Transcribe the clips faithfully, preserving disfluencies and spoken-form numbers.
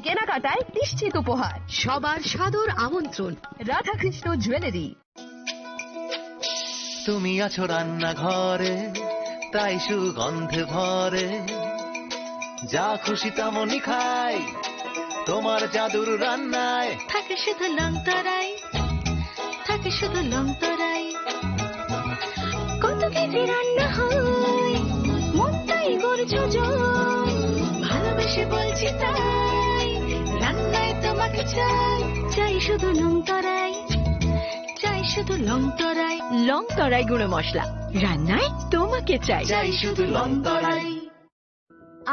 কেনাকাটায় নিশ্চিত উপহার। সবার সাদর আমন্ত্রণ। রাধাকৃষ্ণ জুয়েলারি। তুমি আছো রান্নাঘরে, তাই সুগন্ধে ভরে। যা খুশি তেমনই খাই, তোমার জাদুর রান্নায়। থাকে শুধু লংতরাই, থাকে শুধু লংতরাই। কত কেজি রান্না হয়, মনটাই করছো জয়। ভালোবেসে বলছি তাই, রান্নায় তোমাকে চাই। চাই শুধু লংতরাই, চাই শুধু লংতরাই। লংতরাই গুঁড়ো মশলা, রান্নায় তোমাকে চাই। চাই শুধু লংতরাই।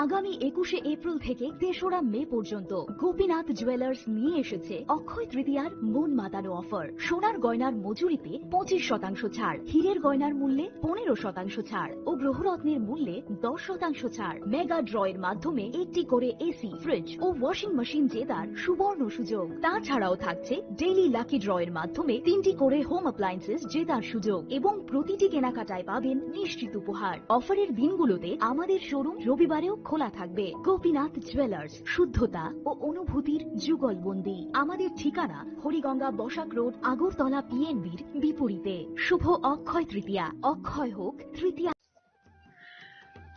আগামী একুশে এপ্রিল থেকে তেসরা মে পর্যন্ত গোপীনাথ জুয়েলার্স নিয়ে এসেছে অক্ষয় তৃতীয়ার মন মাতানো অফার। সোনার গয়নার মজুরিতে পঁচিশ শতাংশ ছাড়, হীরের গয়নার মূল্যে পনেরো শতাংশ ছাড় ও গ্রহরত্নের মূল্যে দশ শতাংশ ছাড়। মেগা ড্র এর মাধ্যমে একটি করে এসি, ফ্রিজ ও ওয়াশিং মেশিন জেতার সুবর্ণ সুযোগ। তাছাড়াও থাকছে ডেইলি লাকি ড্র এর মাধ্যমে তিনটি করে হোম অ্যাপ্লায়েন্সেস জেতার সুযোগ এবং প্রতিটি কেনাকাটায় পাবেন নিশ্চিত উপহার। অফারের দিনগুলোতে আমাদের শোরুম রবিবারেও খোলা থাকবে। গোপীনাথ জুয়েলার্স, শুদ্ধতা ও অনুভূতির যুগলবন্দি। আমাদের ঠিকানা হরিগঙ্গা বসাক রোড, আগরতলা পিএনবির বিপরীতে। শুভ অক্ষয় তৃতীয়া, অক্ষয় হোক তৃতীয়া।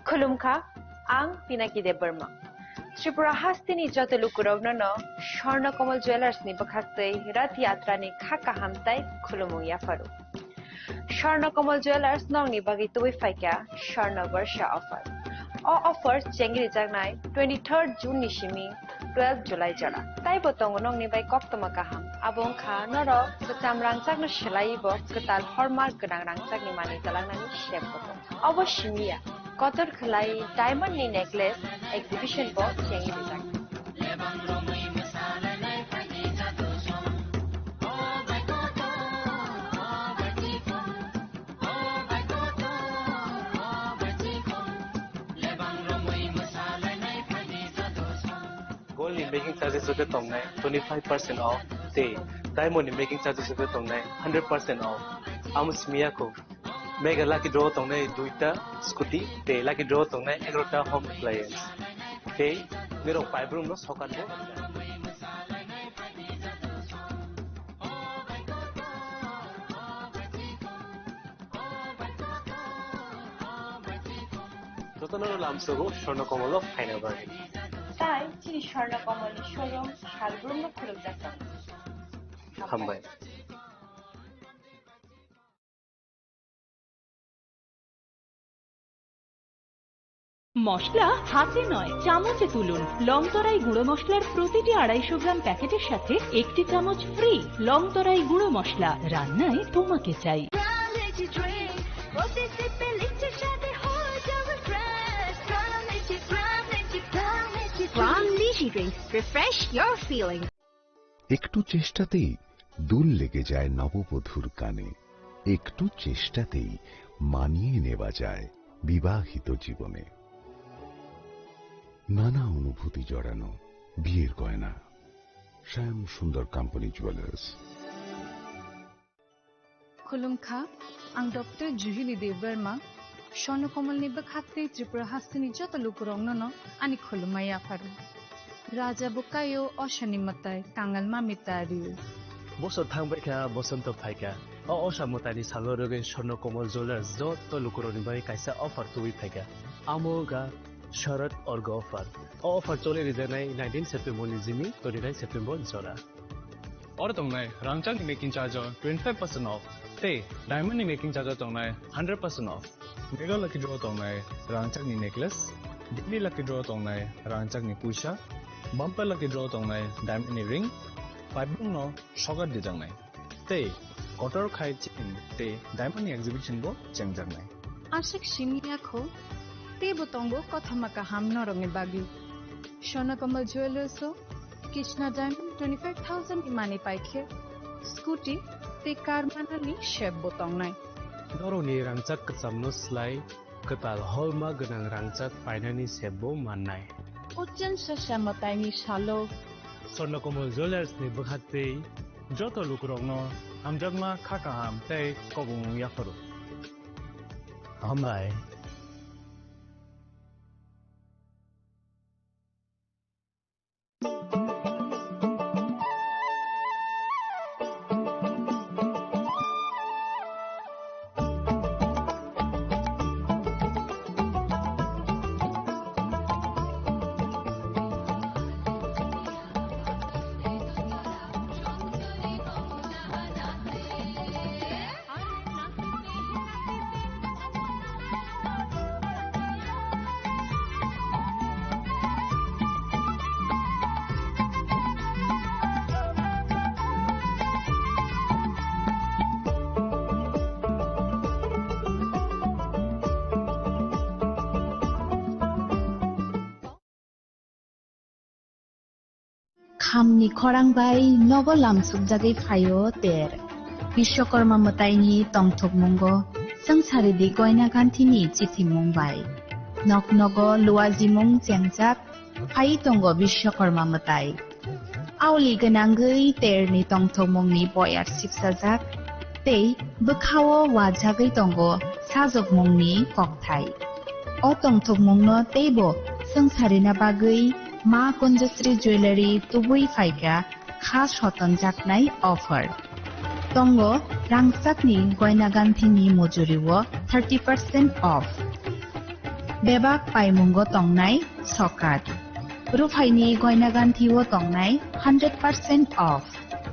Khulumkha, ang Pinaki Debbarma. Tripura hasteni joto lukurokno no Swarna Kamal Jewellers ni bwkhaktwi Rath Yatra ni kha kaham tai khulumung yapharu. Swarna Kamal Jewellers nokni bagwi tubui phaikha Swarna Barsha offer. O offer chengri jaknai twenty-third June ni simi twelve July jora. Taibo tongo nokni bai koktoma kaham. Abo wngkha norok kwcham rangchakno swlaiwi bo kwtal hallmark gwnang rangchakni manwi twlangnani sep bo tongo. Obo simi ya, kotor khwlai diamond ni necklace exhibition bo chengwi rijak. Gold ni making charges joto tongnai twenty five percent off tei diamond ni making charges joto tongnai hundred percent off. Amo simi ya kho. Mega lucky draw tongnai duita scooty tei lucky draw tongnai egarota home appliance. Tei nirok paibrumno sokat bo. Jotono lamsogo Swarna Kamal o phaina bagwi. Tai chini Swarna Kamal ni showroom salbrumno khulumjak tongo. Hambai. মশলা হাতে নয়, চামচে তুলুন। লংতরাই গুঁড়ো মশলার প্রতিটি আড়াইশো গ্রাম প্যাকেটের সাথে একটি চামচ ফ্রি। লংতরাই গুঁড়ো মশলা, রান্নায় তোমাকে চাই। From Niji Drinks, refresh your feeling. একটু চেষ্টাতেই দোল লেগে যায় নববধূর কানে। একটু চেষ্টাতেই মানিয়ে নেওয়া যায় বিবাহিত জীবনে। নানা অনুভূতি জড়ানো বিয়ের গয়না। শ্যাম সুন্দর company jewellers. Khulumkha, ang Doctor Juhili Debbarma, Swarna Kamal ni bwkhaktwi Tripura hasteni joto lukurokno no ani khulumma yapharu. Raja bo kaio, osani mwtai, kangal mami tario. Bosor thangbaikha, bosonto phaikha. O osa mwtaini salo rwgwi Swarna Kamal Jewellers joto lukurokni bagwi kaisa offer tubui phaikha. Amo wngkha Sharad Orgo offer. O offer choli rijaknai nineteen September ni jimi twenty-nine September jora. Oro tongnai rangchakni making charge o twenty-five percent off, tei diamond ni making charge o tongnai hundred percent off. Mega lucky draw tongnai rangchakni necklace, daily lucky draw tongnai rangchakni puisa, bumper lucky draw tongnai diamond ni ring, paibung no sokat dijaknai. Tei kotor khai chain tei diamond ni exhibition bo chengjaknai. Aswk simi ya kho, teibo tongo kothoma kaham norokni bagwi. Swarna Kamal Jewellers o Krishna Diamond twenty-five thousand ni manwi paikhe scooty tei car manani sep bo tongnai. Norokni rangchak kwchamno slai kwtal holma gwnang rangchak painani sep bo mannai. O chwng sosa mwtaini salo Swarna Kamal Jewellers ni bwkhaktwi joto lukurokno hamjakma kha kaham tei kobong yapharu. Hambai. Khamni khorang bai nogo lamsukjagwi phaio ter. Biswakarma mwtaini tongthokmungo swngcharidi Goina Ganthini chithimung bai. Nok nogo luajimung chengjak phai tongo Biswakarma mwtai. Aoli gwnangwi terni tongthokmungni boyar sipsajak tei bwkhao wajagwi tongo sajokmungni kokthai. O tongthokmungno teibo swngcharina bagwi Ma Kunjasri Jewellery tubui phaikha kha sotonjaknai offer. Tongo rangchakni Goina Ganthini mujuriwo thirty percent off. Bebak paimungo tongnai sokat. Ruphaini Goina Ganthio tongnai hundred percent off.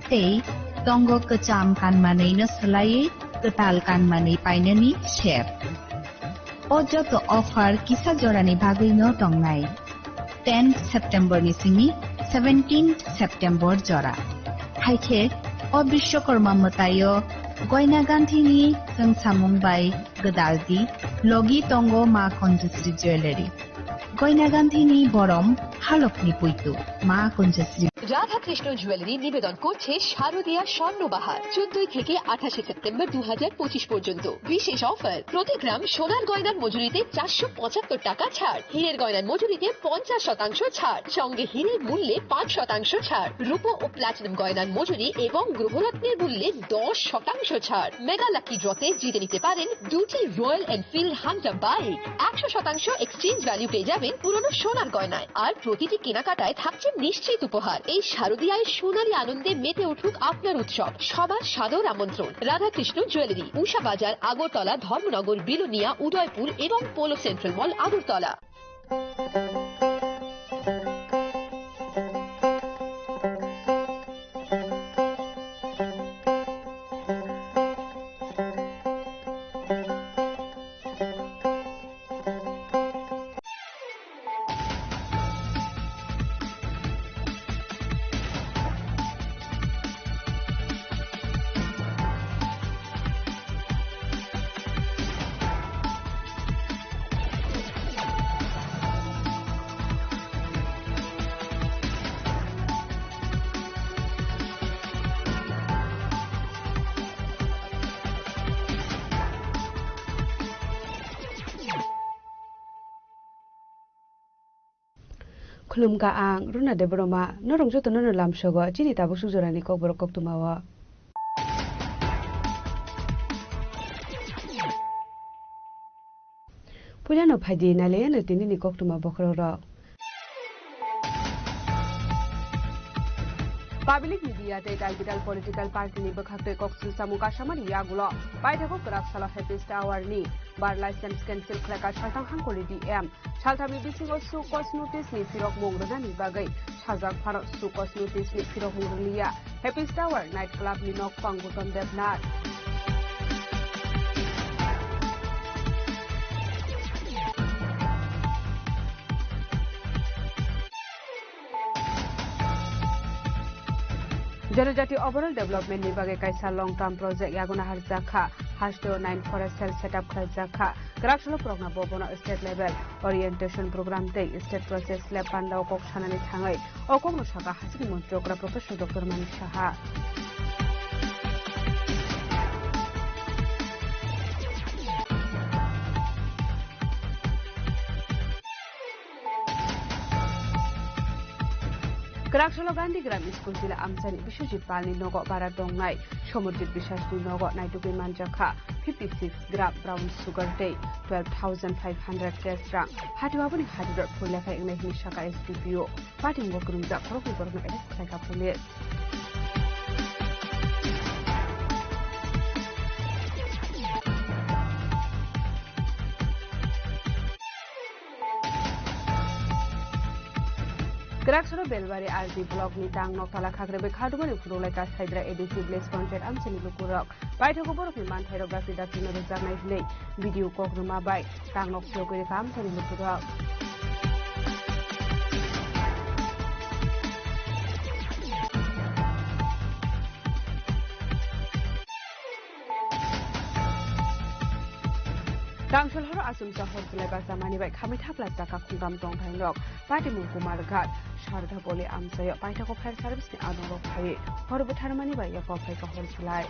Tei tongo kwcham kanmanwino swlaiwi kwtal kanmanwi painani sep. O joto offer kisa jorani bagwino tongnai. Tenth September ni simi seventeenth September jora. Haikhe o Biswakarma mwtaio Goina Ganthini chwngsamung bai gwdaldi logi tongo Ma Kunjasri Jewellery. Goina Ganthini borom halokni puitu Ma Kunjasri. Radhakrishna jewellery নিবেদন করছে শারদীয়া স্বর্ণবাহার। চোদ্দই থেকে আঠাশে সেপ্টেম্বর দু হাজার পঁচিশ পর্যন্ত। বিশেষ অফার, প্রতি গ্রাম সোনার গয়নার মজুরিতে চারশো পঁচাত্তর টাকা ছাড়, হীরের গয়নার মজুরিতে পঞ্চাশ শতাংশ ছাড়, সঙ্গে হীরের মূল্যে পাঁচ শতাংশ ছাড়, রূপো ও প্লাটিনাম গয়নার মজুরি এবং গ্রহরত্নের মূল্যে দশ শতাংশ ছাড়। মেগা লাকি ড্রতে জিতে নিতে পারেন দুটি রয়্যাল এনফিল্ড হান্টার বাইক, একশো শতাংশ এক্সচেঞ্জ ভ্যালু পেয়ে যাবেন পুরনো সোনার গয়নায়। আর প্রতিটি কেনাকাটায় থাকছে নিশ্চিত উপহার। এই শারদীয়ায় সোনালী আনন্দে মেতে উঠুক আপনার উৎসব। সবার সাদর আমন্ত্রণ। রাধাকৃষ্ণ জুয়েলারি, উষা বাজার, আগরতলা, ধর্মনগর, বিলোনিয়া, উদয়পুর এবং polo central mall, Agartala. Khulumkha ang Runa Debbarma, norok jotono no lamsogo chini tabuk suk jorani kokborok koktwmao. Puilano phaidi nailaiano tinini koktwma bokhorokrok. Public media tei digital political party ni bwkhak tei kok swngchamung kasamani yagulo paithago kwrak salo Happy Tower ni bar license cancel khlaikha Salthang Hangkuli D M. Salthamni bisingo show cause notice ni phirokmung rwnani bagwi sajak phano show cause notice ni phirokmung rwliya Happy Tower night club ni nokphang Gautam Debnath. Janajati overall development ni bagwi kaisa long term project yago naharjak kha. Hasteo nine forest cell set up khlaijak kha. Kwrak salo borokno bobono state level orientation program tei state process lab pandao kok sanani thangwi o kokno sakha hasteni montri okra Professor Doctor Manik Saha. Kwrak salo Gandhi Gram School jila amchani Biswajit Palni nogo bara tongnai Somorjit Biswasni nogo naitugwi manjak kha fifty six gram brown sugar tei twelve thousand five hundred cash rang. Hati aboni hati rok phurlai khai wngnai hwnwi sakha S D P O. Patingo kwrwngjak khoroknwi borokno arrest khlaikha police. Kwraksoro Belbari R D block ni tang noktala khakrebai khadumani phunuk lai ka Saidra A D C village panchayat amchaini lukurok. Paithago borokni manthairok dakti dakti no rwjaknai hwnwi B D O kok rwma bai tang nok siyogwi rwkha amchaini lukurok. Tangsil horo achomsa hor chwlai bachamani bai khamwi thapla chakha khungtam tongthai nok. Patimung Kumarghat, Sardhapoli amchaio paithago fire service ni adongrok phaiwi hor butharmani bai yakophai kahor chwlai.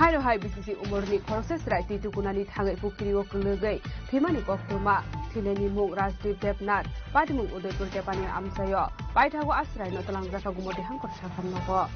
Haino hai B C C umorni khoroksa chwrai twi tukunani thangwi pukhrio kwlwgwi thwimani koktwma thwinaini mung Rajdeep Debnath, patimung Udaipur Tepani amchaio paithago a chwraino twlangjakha Gumoti hangkor sakham nogo.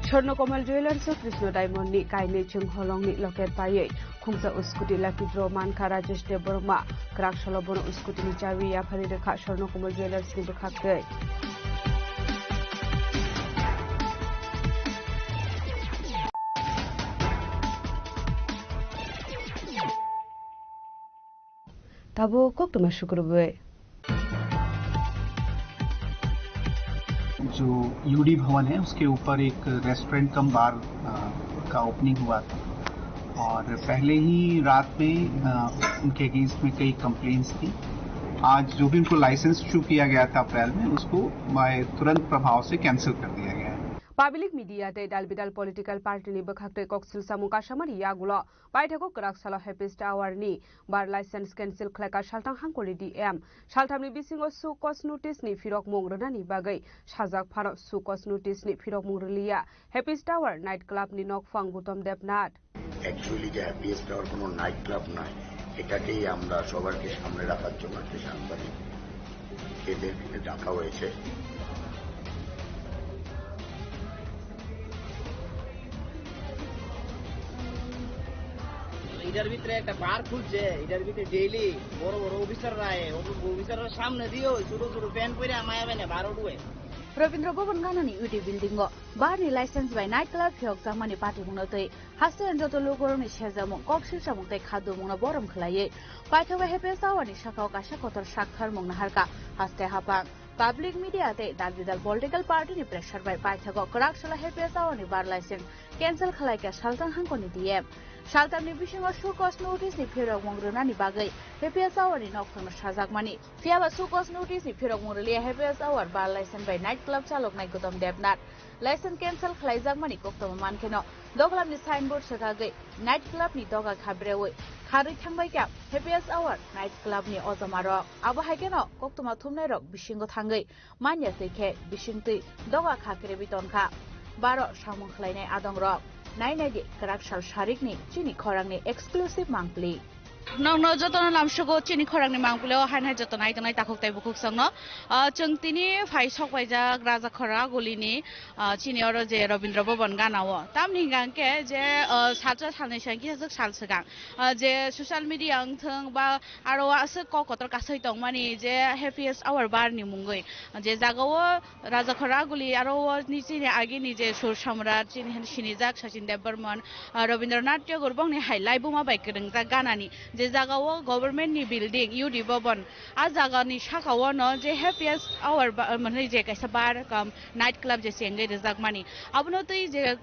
Swarnakomal Jewellers o Krishna Diamond ni kainwi chwng holong ni locket paiwi khungsa scooty lucky draw mankha Rajesh Debbarma. Kwrak salo bono scooty ni chabi yaphari rwkha Swarnakomal Jewellers ni bwkhak twi. Tabuk koktwma sukrubwi. जो यूडी भवन है, उसके ऊपर एक restaurant cum बार, अ, का ओपनिंग हुआ था और पहले ही रात में, अ, उनके अगेंस्ट में कई कंप्लेंट्स थी। आज जो भी उनको लाइसेंस इशू किया गया था अप्रैल में, उसको बाय तुरंत प्रभाव से कैंसिल कर दिया गया है। Public media tei dal bidal political party ni bwkhak tei koksil samung kasamani yagulo paithago kwrak salo Happy Tower ni bar license cancel khlaika Salthang Hangkori D M. Salthamni bisingo show cause notice ni phirokmung rwnani bagwi sajak phano show cause notice ni phirokmung rwliya Happy Tower night club ni nokphang Gautam Debnath. Actually যে happiest hour কোনো night club নয়, এটাকেই আমরা সবাইকে সামনে রাখার জন্য একটা সাংবাদিক এদের ডাকা হয়েছে। এটার ভিতরে একটা বার খুলছে, এটার ভিতরে ডেইলি বড় বড় অফিসাররা আয়, অফিসাররা সামনে দিয়েও ছোট ছোট প্যান্ট পরে মায়া বেনে বারো ডুয়ে। Rabindra Bhavan ganani U D building o bar ni license bai night club phiyok jakmani patimungno twi haste joto lukurokni sejamung, kok silsamung tei khadumungno borom khwlaiwi paithago Happy Tower ni sakao kaisa kotor saktharmung naharkha haste hapang. Public media tei dal bidal political party ni pressure bai paithago kwrak salo Happy Tower ni bar license cancel khwlaikha Salthang Hangkor ni D M. Saltham ni bisingo show cause notice ni phirokmung rwnani bagwi Happy Tower ni nokphangno sajakmani. Phiyaba show cause notice ni phirokmung rwliya Happy Hour bar license bai night club chaloknai Gautam Debnath. License cancel khlaijakmani koktwma mankheno doglamni signboard swkagwi night club ni doga khabrewi kharwi thangbaikha Happy Hour night club ni ojomarok. Abo haikheno koktwma thumnairok bisingo thangwi manya twi khe bisingtwi doga kha krebi tonkha. Baro samung khlainai adongrok. Nainai di kwrak sal sarikni chini khorangni exclusive mangpli. Nokno jotono lamsugo chini khorangni mangpilio hainai joto naitongnai takhuk tei bukhuk songno. Ah, chwng tini phai sokpaijak Raja Khora Gulini, ah, chini oro je Rabindra Bhavan ganao. Tamni hingka hwnkhe je, ah, salsa salnwi sangkhe aswk sal swkang, ah, je social media wngthwng ba aro aswk kok kotor kasai tongmani je Happiest Hour bar ni mungwi. Je jagao Raja Khora Guli aro o ni chini agini je Sur Samrat, chini hin sinijak Sachin Debbarman, ah, Rabindranath Tagore bongni hai laibuma bai kwrwngjak ganani je jagao government ni building U D Bhavan, a jagani sakao no je Happiest Hour ba, mane je kaisa bar cum night club je chengwi rwjakmani. Abono twi je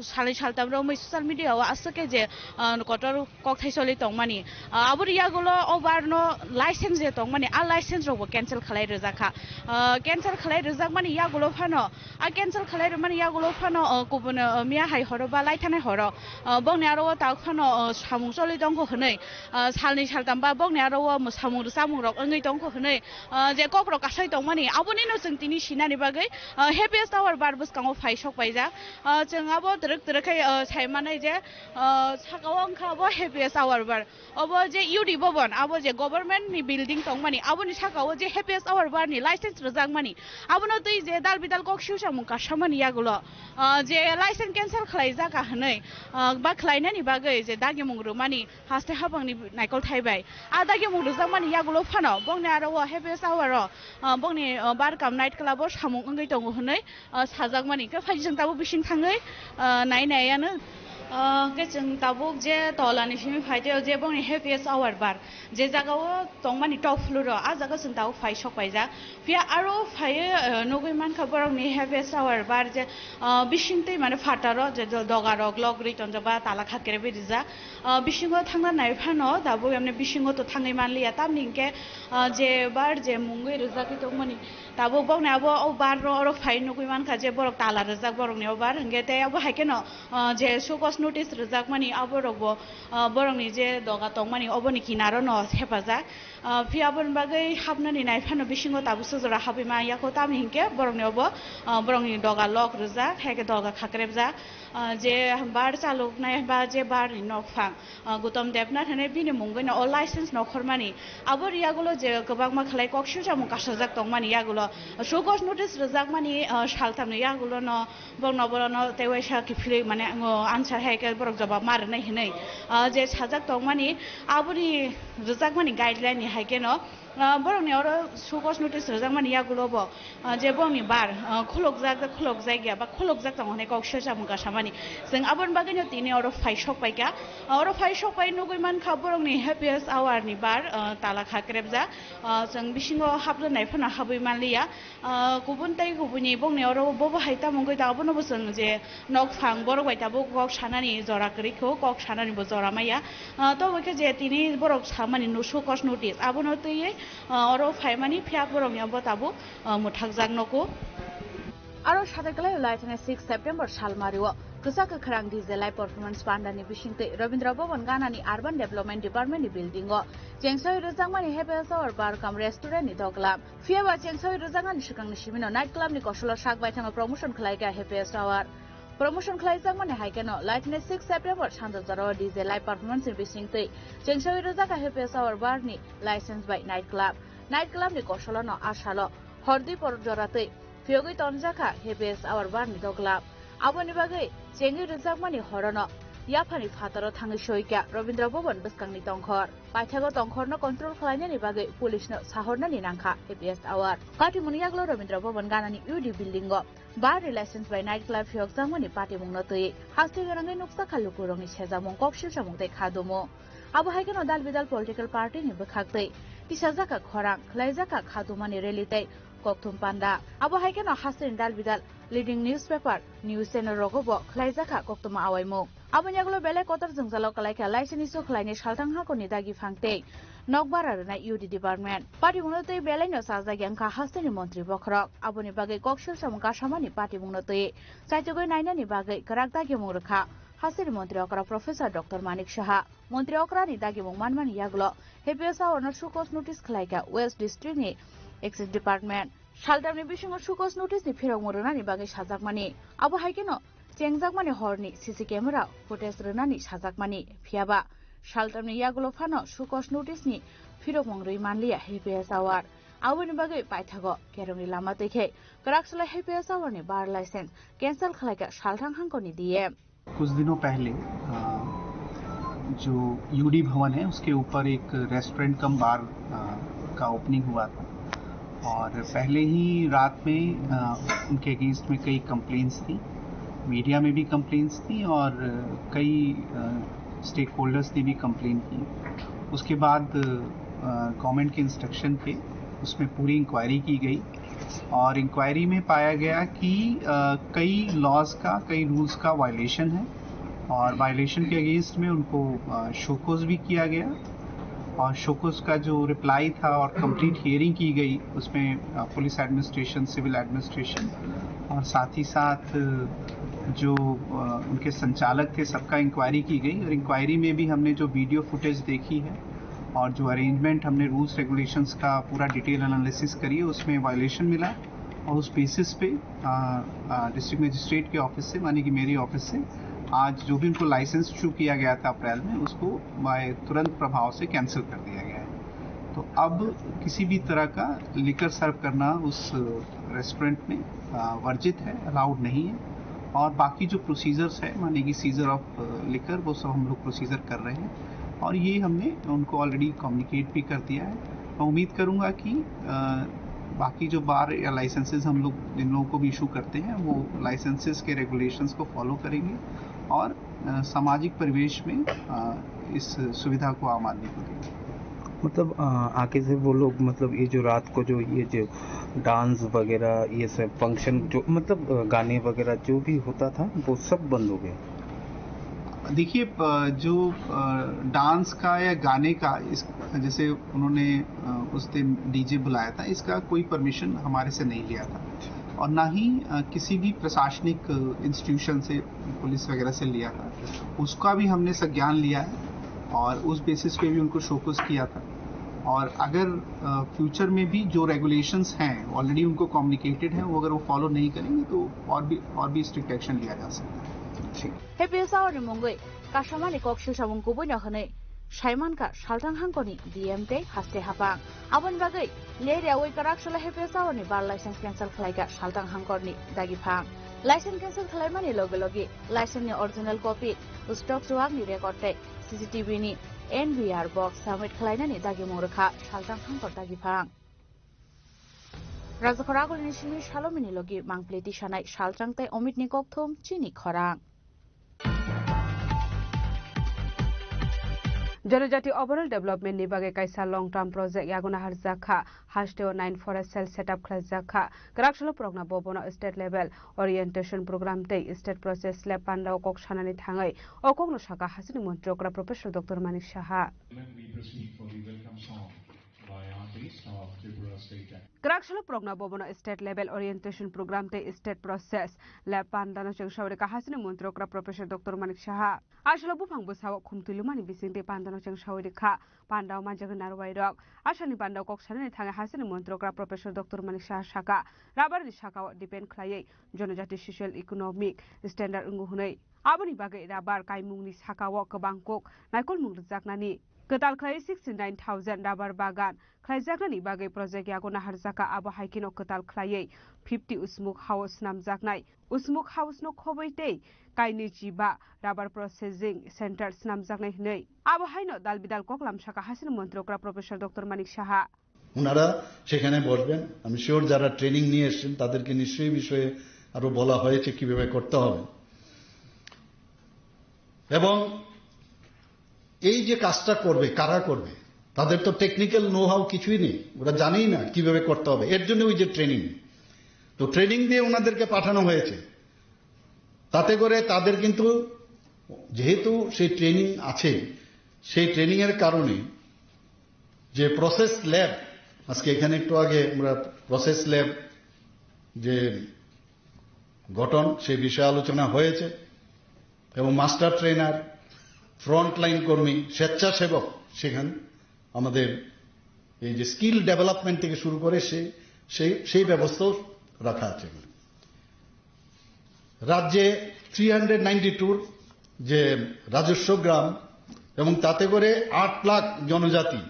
salnwi saltam romwi social media o aswk khe je, ah, kotor kokthai choli tongmani. Ah, aboni yagulo o bar no license je tongmani, a license rokbo cancel khlai rwjakha. Ah, cancel khlai rwjakmani yagulo phano, a cancel khlai rwmani yagulo phano, ah, kubun, ah, miya hai horo ba laithanai horo, ah, bongni aro o tak phano, ah, samung choli tongkho hwnwi, ah, salnwi saltam ba bongni aro o samung rwchapmung rok wngwi tongkho hwnwi, ah, je kok rok kasai tongmani, aboni no chwng tini sinani bagwi, ah, Happiest Hour bar bwskango phai sok paijak. Ah, chwng abo twrwk twrwk khai, ah, sai manai je, ah, saka o wngkha abo Happiest Hour bar. Obo je U D Bhavan, abo je government ni building tongmani, aboni saka o je Happiest Hour bar ni license rwjakmani. Abono twi je dal bidal kok siu samung kasamani yagulo, ah, je license cancel khlai jaka hwnwi, ah, ba khlainani bagwi je dagimung rwmani haste habangni naikol thai bai. A dagimung rwjakmani yagulo phano bongni aro o Happiest Hour o, ah, bongni, ah, bar cum night club o samung wngwi tongo hwnwi, ah, sajakmani. Khe phai chwng tabuk bising thangwi, ah, nai nai ano. Ah, hwnkhe chwng tabuk je tolani simi phaiteo je bongni happiest hour bar, je jagao tongmani top floor o, ah jaga chwng tabuk phai sok paijak. Phiya aro phaiwi, ah, nugwi mankha borokni happiest hour bar je, ah, bisingtwi mane phataro je do-, dogarok lock rwi tonjak ba tala kha kerwi rijak. Ah, bisingo thangna nai phano tabuk emne bisingo to thangwi manliya, tamni hinkhe, ah, je bar je mungwi rijak tongmani tabuk bokni abo o bar ro oro phai nugwi mankha je borok tala rijak borokni o bar hinkhe tei abo hai kheno, ah, je show cause notice rijakmani aborokbo, ah, borokni je doga tongmani oboni kinaro no thepajak. Ah, phiya aboni bagwi hapnani nai phano bisingo tabuksa jora habwi ma yako, tamni hinkhe borokni obo, ah, borokni doga lock rijak, hai khe doga khakrebjak, ah, je bar chaloknai ba je bar ni nokphang, ah, Gautam Debnath hwnwi bini mungwi no o license nokhormani. Aboni yagulo je kwbangma khlai kok silsamung kasajak tongmani yagulo, show cause notice rijakmani, ah, saltamni yagulo no bokno borokno tei waisa kiphilwi mane, o, answer hai khe borok jobab ma rwnai hinwi, ah, je sajak tongmani, aboni rijakmani guideline ni hai kheno, ah, borokni oro show cause notice rijakmani yagulo bo, ah, je borokni bar, ah, khulukjak, khulukjak ya ba khulukjak tongo hinwi kok silsamung kasamani. Chwng aboni bagwino tini oro phai sok paikha. Ah, oro phai sok pai nugwi mankha borokni happiest hour ni bar, ah, tala kha krebjak. Ah, chwng bisingo hapna nai phano habwi manliya. Ah, kubun tei kubuni bongni oro bobo hai tamo wngwi tongo, abono bo chwng je nokphang borok bai tabuk kok sanani jora kwrwi kho, kok sanani bo jora maya. Ah, tobo khe je tini borok samani no show cause notice, abono twiwi, ah, oro phaimani phiya borokni abo tabuk, ah, mwthakjak nugo. Aro sateklai laithani six September salmario kwchak kwkhrang D J live performance pandani bisingtwi Rabindra Bhavan ganani Urban Development Department ni building o chengsawi rwjakmani happiest hour bar cum restaurant ni doglam. Phiya ba chengsawi rwjaknani swkangni simino night club ni kosolo sak baithango promotion khlaikha happiest hour. Promotion khlaijakmani hai kheno laithani six September sanja jorao D J live performance ni bisingtwi chengsawi rwjakha happiest hour bar ni license bai night club. Night club ni kosolono asalo hordi por joratwi phiyogwi tonjakha happiest hour bar ni doglam. Aboni bagwi chengwi rwjakmani horono yaphani phataro thangwi soikha Rabindra Bhavan bwskangni tongkhor. Paithago tongkhorno control khlainani bagwi police no sahornani nangkha happiest hour. Patimungni yagulo Rabindra Bhavan ganani U D building o bar ni license bai night club phiyokjakmani patimungno twi haste gwnangwi nukjakha lukurokni sejamung, kok silsamung tei kha dumung. Abo hai kheno dal bidal political party ni bwkhaktwi tisajakha khorang, khlaijakha kha dumani rally tei kokthum panda. Abo hai kheno hasteni dal bidal leading newspaper, news channel rogo bo khlaijakha koktwma awaimung. Aboni yagulo belai kotor jwngjalo kalaikha license issue khlainai salthang hakoni dagi phang tei nokbara rwnai U D department. Patimungno twi belaino chajak ya wngkha hasteni montri bokhorok. Aboni bagwi kok silsamung kasamani patimungno twi chaitugwi nainani bagwi kwrak dagimung rwkha hasteni montri okra Professor Doctor Manik Saha. Montri okrani dagimung manmani yagulo happiest hour no show cause notice khlaikha West District ni Excise Department. Saltamni bisingo show cause notice ni phirokmung rwnani bagwi sajakmani. Abo hai kheno chengjakmani horni C C camera footage rwnani sajakmani. Phiyaba saltamni yagulo phano show cause notice ni phirokmung rwi manliya happiest hour. Aboni bagwi paithago kerongni lama twi khe kwrak salai happiest hour ni bar license cancel khlaikha salthang hangkoni D M. कुछ दिनों पहले अ, जो यूडी भवन है, उसके ऊपर एक restaurant cum बार अ, का ओपनिंग हुआ था। और पहले ही रात में अ, उनके अगेंस्ट में कई कंप्लेंट्स थी, मीडिया में भी कंप्लेंट्स थी और कई स्टेक होल्डर्स ने भी कंप्लेन की। उसके बाद गवर्नमेंट के इंस्ट्रक्शन पे उसमें पूरी इंक्वायरी की गई और इंक्वायरी में पाया गया कि अ, कई लॉज का, कई रूल्स का वायलेशन है और वायलेशन के अगेंस्ट में उनको शोकोज भी किया गया। और शोकोज का जो रिप्लाई था और कंप्लीट हियरिंग की गई, उसमें अ, पुलिस एडमिनिस्ट्रेशन, सिविल एडमिनिस्ट्रेशन और साथ ही साथ अ, जो अ, उनके संचालक थे, सबका इंक्वायरी की गई। और इंक्वायरी में भी हमने जो वीडियो फुटेज देखी है और जो अरेंजमेंट हमने रूल्स रेगुलेशंस का पूरा डिटेल एनालिसिस करी है, उसमें वायलेशन मिला और उस बेसिस पे डिस्ट्रिक्ट मजिस्ट्रेट के ऑफिस से, माने कि मेरी ऑफिस से आज जो भी उनको लाइसेंस इशू किया गया था अप्रैल में, उसको बाय तुरंत प्रभाव से कैंसिल कर दिया गया है। तो अब किसी भी तरह का लिकर सर्व करना उस रेस्टोरेंट में अ, वर्जित है, अलाउड नहीं है। और बाकी जो प्रोसीजर्स है, माने कि सीजर ऑफ लिकर, वो सब हम लोग प्रोसीजर कर रहे हैं और ये हमने उनको ऑलरेडी कम्युनिकेट भी कर दिया है। मैं उम्मीद करूँगा कि अ, बाकी जो बार या लाइसेंसेस हम लोग जिन लोगों को भी इशू करते हैं, वो लाइसेंसेस के रेगुलेशंस को फॉलो करेंगे और अ, सामाजिक परिवेश में, अ, इस सुविधा को आम आदमी को देंगे। मतलब, अ, आगे से वो लोग, मतलब, ये जो रात को जो ये जो डांस वगैरह, ये सब फंक्शन, जो, मतलब, अ, गाने वगैरह जो भी होता था, वो सब बंद हो गया। देखिए, अ, जो, अ, डांस का या गाने का, इस, जैसे उन्होंने, अ, उस दिन डीजे बुलाया था, इसका कोई परमिशन हमारे से नहीं लिया था और ना ही, अ, किसी भी प्रशासनिक, अ, इंस्टीट्यूशन से, पुलिस वगैरह से लिया था, उसका भी हमने संज्ञान लिया है और उस बेसिस पे भी उनको शोकॉज किया था। और अगर, अ, फ्यूचर में भी जो रेगुलेशंस हैं, ऑलरेडी उनको कम्युनिकेटेड हैं, वो अगर वो फॉलो नहीं करेंगे तो और भी, और भी स्ट्रिक्ट एक्शन लिया जा सकता है। Happy Hour ni mungwi kasamani kok silsamung kubuino hwnwi saimankha Salthang Hangkorni D M tei haste haphang. Aboni bagwi le rewi kwrak salo Happy Hour ni bar license cancel khlaikha Salthang Hangkorni dagiphang. License cancel khlaimani loge loge license ni original copy, stock chuwakni record tei C C T V ni N V R box submit khlainani dagimung rwkha Salthang Hangkor dagiphang. Rajakhor Agulini simi Salomini logi mangpli tisanai Salchang tei Omitni kokthum chini khorang. Janajati overall development ni bagwi kaisa long term project yago naharjak kha, hasteo nine forest cell setup khlaijak kha. Kwrak salo Progna Bhavan o state level orientation program tei state process lab pandao kok sanani thangwi o kokno sakha hasteni montri okra Professor Doctor Manik Saha. Let me proceed for the welcome song by artists of Tripura State. Kwrak salo Progna Bhavan o state level orientation program tei state process lab pandano chwng sawi rwkha hasteni montri okra Professor Doctor Manik Saha. Aswk buphang bwsao khumtwi lumani bising tei pandano chwng sawi rwkha. Pandao manjak narwai rok. Aswkni pandao kok sanani thangwi hasteni montri okra Professor Doctor Manik Saha sakha, rubber ni sakao depend khlaiwi jonojati social economic standard wngo hwnwi. Aboni bagwi rubber kaimungni sakao kwbang kok naikolmung rwjaknani kwtal khlaiwi sixty nine thousand rubber bagan khlaijaknani bagwi project yago naharjak kha, abo hai kheno kwtal khlaiwi fifty usmuk hao swnamjaknai. Usmuk house no khobwi tei kainwi chiba rubber processing center swnamjaknai hwnwi. Abo haino dal bidal koklam sakha hasteni montri okra Professor Doctor Manik Saha. ওনারা সেখানে বসবেন। আমি শিওর যারা ট্রেনিং নিয়ে এসেছেন তাদেরকে নিশ্চয়ই বিষয়ে আরো বলা হয়েছে কিভাবে করতে হবে। এবং এই যে কাজটা করবে, কারা করবে, তাদের তো টেকনিক্যাল নো হাউ কিছুই নেই, ওরা জানেই না কিভাবে করতে হবে। এর জন্য ওই যে ট্রেনিং, তো ট্রেনিং দিয়ে ওনাদেরকে পাঠানো হয়েছে। তাতে করে তাদের কিন্তু, যেহেতু সেই ট্রেনিং আছে, সেই ট্রেনিং এর কারণে যে প্রসেস ল্যাব, আজকে এখানে একটু আগে আমরা প্রসেস ল্যাব যে গঠন, সে বিষয়ে আলোচনা হয়েছে। এবং মাস্টার ট্রেনার, ফ্রন্টলাইন কর্মী, স্বেচ্ছাসেবক, সেখানে আমাদের এই যে স্কিল ডেভেলপমেন্ট থেকে শুরু করে সে, সেই, সেই ব্যবস্থাও রাখা আছে। রাজ্যে থ্রি হান্ড্রেড নাইনটি টুর যে রাজস্ব গ্রাম এবং তাতে করে আট লাখ জনজাতি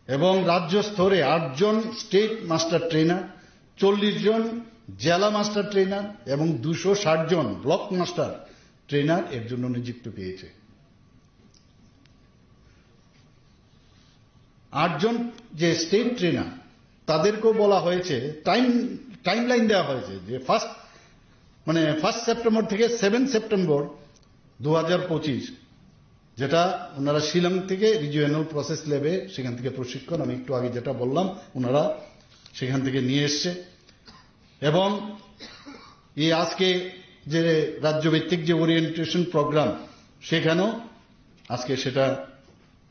এবং রাজ্য স্তরে আটজন স্টেট মাস্টার ট্রেনার, চল্লিশ জন জেলা মাস্টার ট্রেনার এবং দুশো ষাট জন ব্লক মাস্টার ট্রেনার এর জন্য নিযুক্ত পেয়েছে। আটজন যে স্টেট ট্রেনার, তাদেরকেও বলা হয়েছে, টাইম, টাইমলাইন দেওয়া হয়েছে যে ফার্স্ট, মানে, ফার্স্ট সেপ্টেম্বর থেকে সেভেন সেপ্টেম্বর দু হাজার পঁচিশ, যেটা ওনারা শিলং থেকে রিজিওনাল প্রসেস ল্যাবে সেখান থেকে প্রশিক্ষণ, আমি একটু আগে যেটা বললাম, ওনারা সেখান থেকে নিয়ে এসছে। এবং এই আজকে যে রাজ্যভিত্তিক যে ওরিয়েন্টেশন প্রোগ্রাম, সেখানেও আজকে সেটা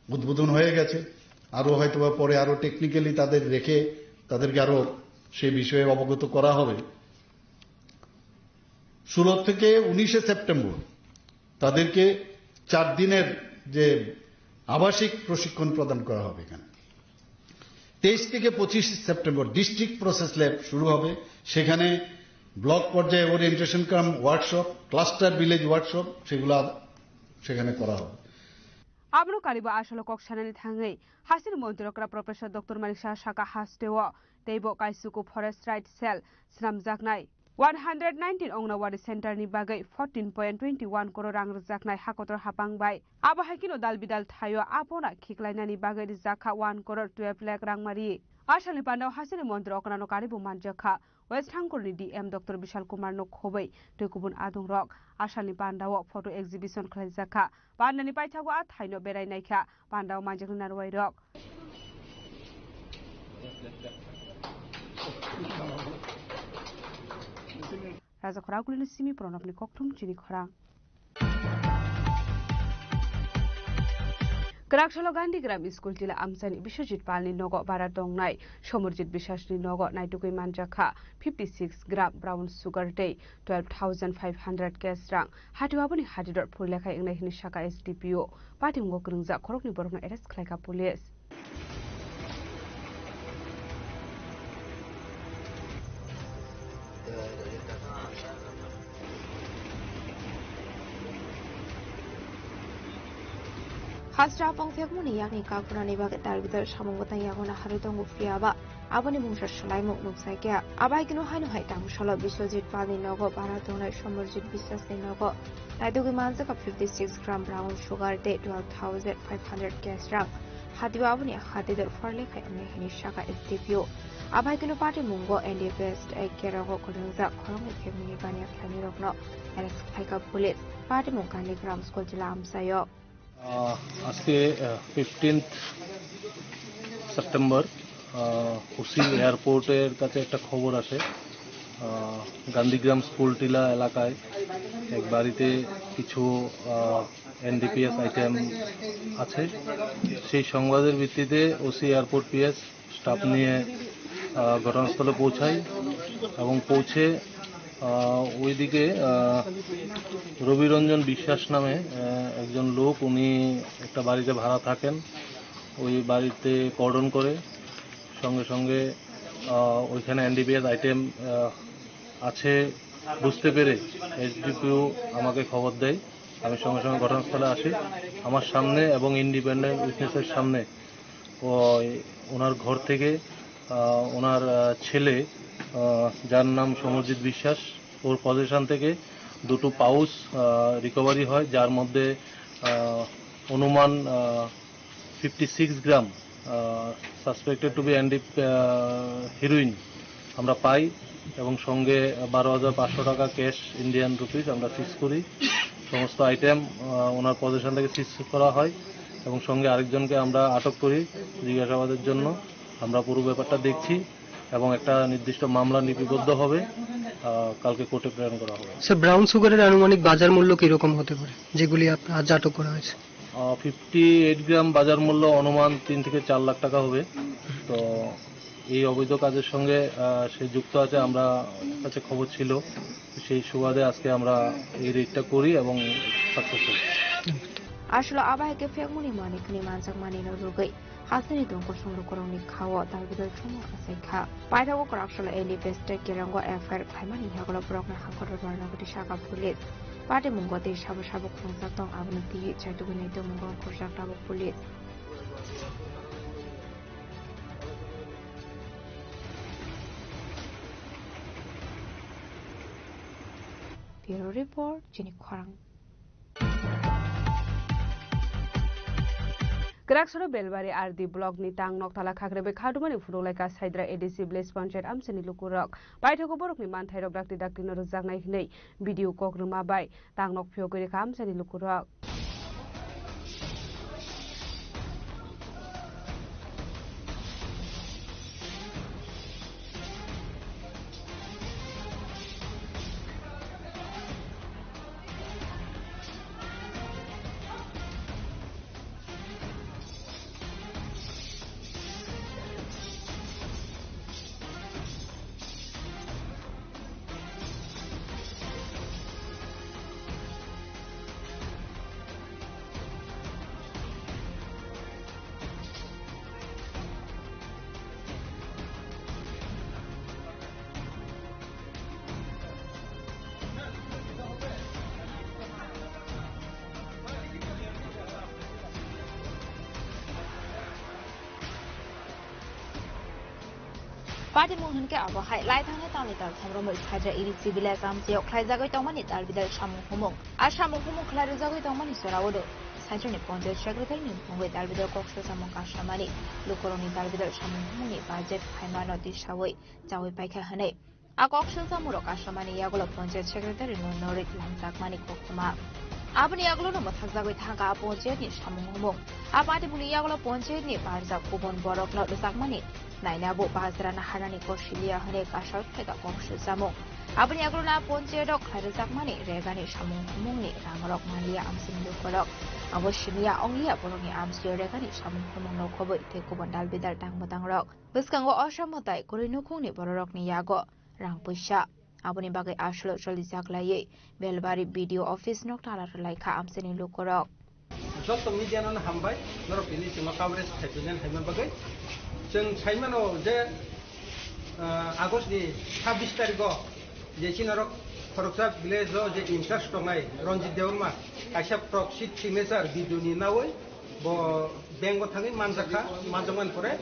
উদ্বোধন হয়ে গেছে। আরও হয়তোবা পরে আরও টেকনিক্যালি তাদের রেখে তাদেরকে আরও সে বিষয়ে অবগত করা হবে। ষোলো থেকে উনিশে সেপ্টেম্বর তাদেরকে চার দিনের যে আবাসিক প্রশিক্ষণ প্রদান করা হবে এখানে। তেইশ থেকে পঁচিশ সেপ্টেম্বর ডিস্ট্রিক্ট প্রসেস ল্যাব শুরু হবে। সেখানে ব্লক পর্যায়ে ওরিয়েন্টেশন কাম ওয়ার্কশপ, ক্লাস্টার ভিলেজ ওয়ার্কশপ, সেগুলো আ-, সেখানে করা হবে। Abono karibo asolo kok sanani thangwi hasteni montri okra Professor Doctor Manik Saha sakha, hasteo teibo kaisuku forest right cell swnamjaknai. One hundred nineteen Anganwadi center ni bagwi fourteen point twenty one crore rang rwjaknai hakotor hapang bai. Abo hai kheno dal bidal thaio abono khiklainani bagwi rijak kha one crore twelve lakh rangmari. Asalni pandao hasteni montri okra no karibo manjak kha West Hangkorni D M Doctor Bishal Kumarno khobwi twi kubun adongrok Asalni pandao photo exhibition khlaijakha. Pandani paithago a thaino berai naikha, pandao manjaknai narwairok. Raja Khorang Kulini simi Pranabni kokthum chini khorang. Kwraksalo Gandhi Gram School Tila Amsani Biswajit Palni nogo bara tongnai Somorjit Biswasni nogo naitugwi manjakha fifty six gram brown sugar tei twelve thousand five hundred cash rang. Hatio aboni hatidor phur lekha wngnai hwnwi saka S D P O. Patimwngo kwrwngjak khoroknwi borokno arrest khlaikha police. Hasra apong phekmani yakni kaphunani bagwi dalbidal samung bwtang yago nahari tongo, phiya ba aboni mungsa swlaimung nukjakya. Abaikeno haino hai tamsalo Biswajit Palni nogo bara tongnai Somorjit Biswasni nogo naitugwi manjakha fifty six gram brown sugar tei twelve thousand five hundred cash rang. Hatio aboni hatidor phor lekha wngnai hwnwi saka S D P O. Abaikeno patimungo N D P S tei kerogo kwrwngjak khoroknwi phekmani baniya khlainairokno arrest khlaikha police. Patimung Gandhi Gram School Tila Amsaio. আহ, আজকে, আহ, fifteenth September, আহ, ওসি এয়ারপোর্টের কাছে একটা খবর আসে। আহ, গান্ধীগ্রাম স্কুল টিলা এলাকায় এক বাড়িতে কিছু, আহ, এনডিপিএস আইটেম আছে। সেই সংবাদের ভিত্তিতে ওসি এয়ারপোর্ট পিএস স্টাফ নিয়ে, আহ, ঘটনাস্থলে পৌঁছাই এবং পৌঁছে, আহ, ওইদিকে, আহ, রবিরঞ্জন বিশ্বাস নামে, আহ, একজন লোক, উনি একটা বাড়িতে ভাড়া থাকেন। ওই বাড়িতে কর্ডন করে সঙ্গে সঙ্গে, আহ, ওইখানে এনডিপিএস আইটেম, আহ, আছে বুঝতে পেরে এসডিপিও আমাকে খবর দেয়। আমি সঙ্গে সঙ্গে ঘটনাস্থলে আসি। আমার সামনে এবং ইন্ডিপেন্ডেন্ট উইটনেসের সামনে ওই ওনার ঘর থেকে, আহ, ওনার, আহ, ছেলে, আহ, যার নাম সমরজিৎ বিশ্বাস, ওর পজিশন থেকে দুটো পাউচ, আহ, রিকভারি হয়, যার মধ্যে, আহ, অনুমান, আহ, ফিফটি সিক্স গ্রাম, আহ, সাসপেক্টেড টু বি এনডি, আহ, হিরোইন আমরা পাই এবং সঙ্গে বারো হাজার পাঁচশো টাকা ক্যাশ ইন্ডিয়ান রুপিস আমরা সিজ করি। সমস্ত আইটেম, আহ, ওনার পজিশন থেকে সিজ করা হয় এবং সঙ্গে আরেকজনকে আমরা আটক করি জিজ্ঞাসাবাদের জন্য। আমরা পুরো ব্যাপারটা দেখছি এবং একটা নির্দিষ্ট মামলা লিপিবদ্ধ হবে, আহ, কালকে কোর্টে প্রেরণ করা হবে। স্যার, ব্রাউন সুগারের আনুমানিক বাজার মূল্য কিরকম হতে পারে, যেগুলি আপ-, আজ আটক করা হয়েছে? আহ, ফিফটি এইট গ্রাম বাজার মূল্য অনুমান তিন থেকে চার লাখ টাকা হবে। তো এই অবৈধ কাজের সঙ্গে, আহ, সে যুক্ত আছে, আমরা কাছে খবর ছিল, সেই সুবাদে আজকে আমরা এই রেইডটা করি এবং successful. Aswk abo hai khe phekmani manwi khwnwi manjakmani no rwgwi hasteni tongkosong lukurokni khao dalbidal chongma khasaikha. Paithago kwraksalo N D P S tei kerongo F I R khlaimani yagulo borokno hakoro rwna bagwi saka police. Patimungo tei sabo sabo khulumjak tong, abono twiwi chaitugwi nai tongmungo khorjak tabuk police. Bureau Report, Chini Khorang. Kwraksoro Belbari R D block ni tang noktala khakrebai khadumani phunuk laikha Saidra A D C village panchayat amchani lukurok. Paithago borokni manthairok dakti dakti no rwjaknai hwnwi B D O kok rwma bai tang nok phiyogwi rwkha amchani lukurok. Patimung hwnkhe abo hai, laithangni talni taltham romwi Saidra A D C village amchaio khlaijagwi tongmani dalbidal samung humung. A samung humung khlai rwjagwi tongmani jorao do Saidrani panchayat secretary ni bumungwi dalbidal kok sasamung kasamani lukurokni dalbidal samung humungni budget phaimano tisawi chawi paikha hwnwi A kok swngjamung rok kasamani yagulo panchayat secretary no norit lamjakmani koktwma. Aboni yagulo no mwthakjagwi thangkha a panchayat ni samung humung. A patimungni yagulo panchayat ni barjak kubun borok no rwjakmani naina bo bajra naharnani kosiliya hwnwi kasar phaikha kok swngjamung. Aboni yagulo no a panchayat o khlai rwjakmani regani samung humung ni rang rok manliya amsini lukurok. Abo simiya ongliya borokni amsio regani samung humung no khobwi tei kubun dal bidal tang bwtang rok. Bwskango Osa mwtai kwrwi nukhungni bororokni yago rang puisa. Aboni bagwi aswk chalijak laiwi Belbari B D O office no tala rwlaikha amchaini lukurok. Joto media no hambai, norok tini chwngno coverage khaipinani haima bagwi. Chwng saimano je, ah, August ni sabbish tarikh o je chini norok khoroksa village o je in charge tongnai Ranjit Debbarma kaisa proxy signature video ni nawi bo bank o thangwi manjakha, manjakmani pore,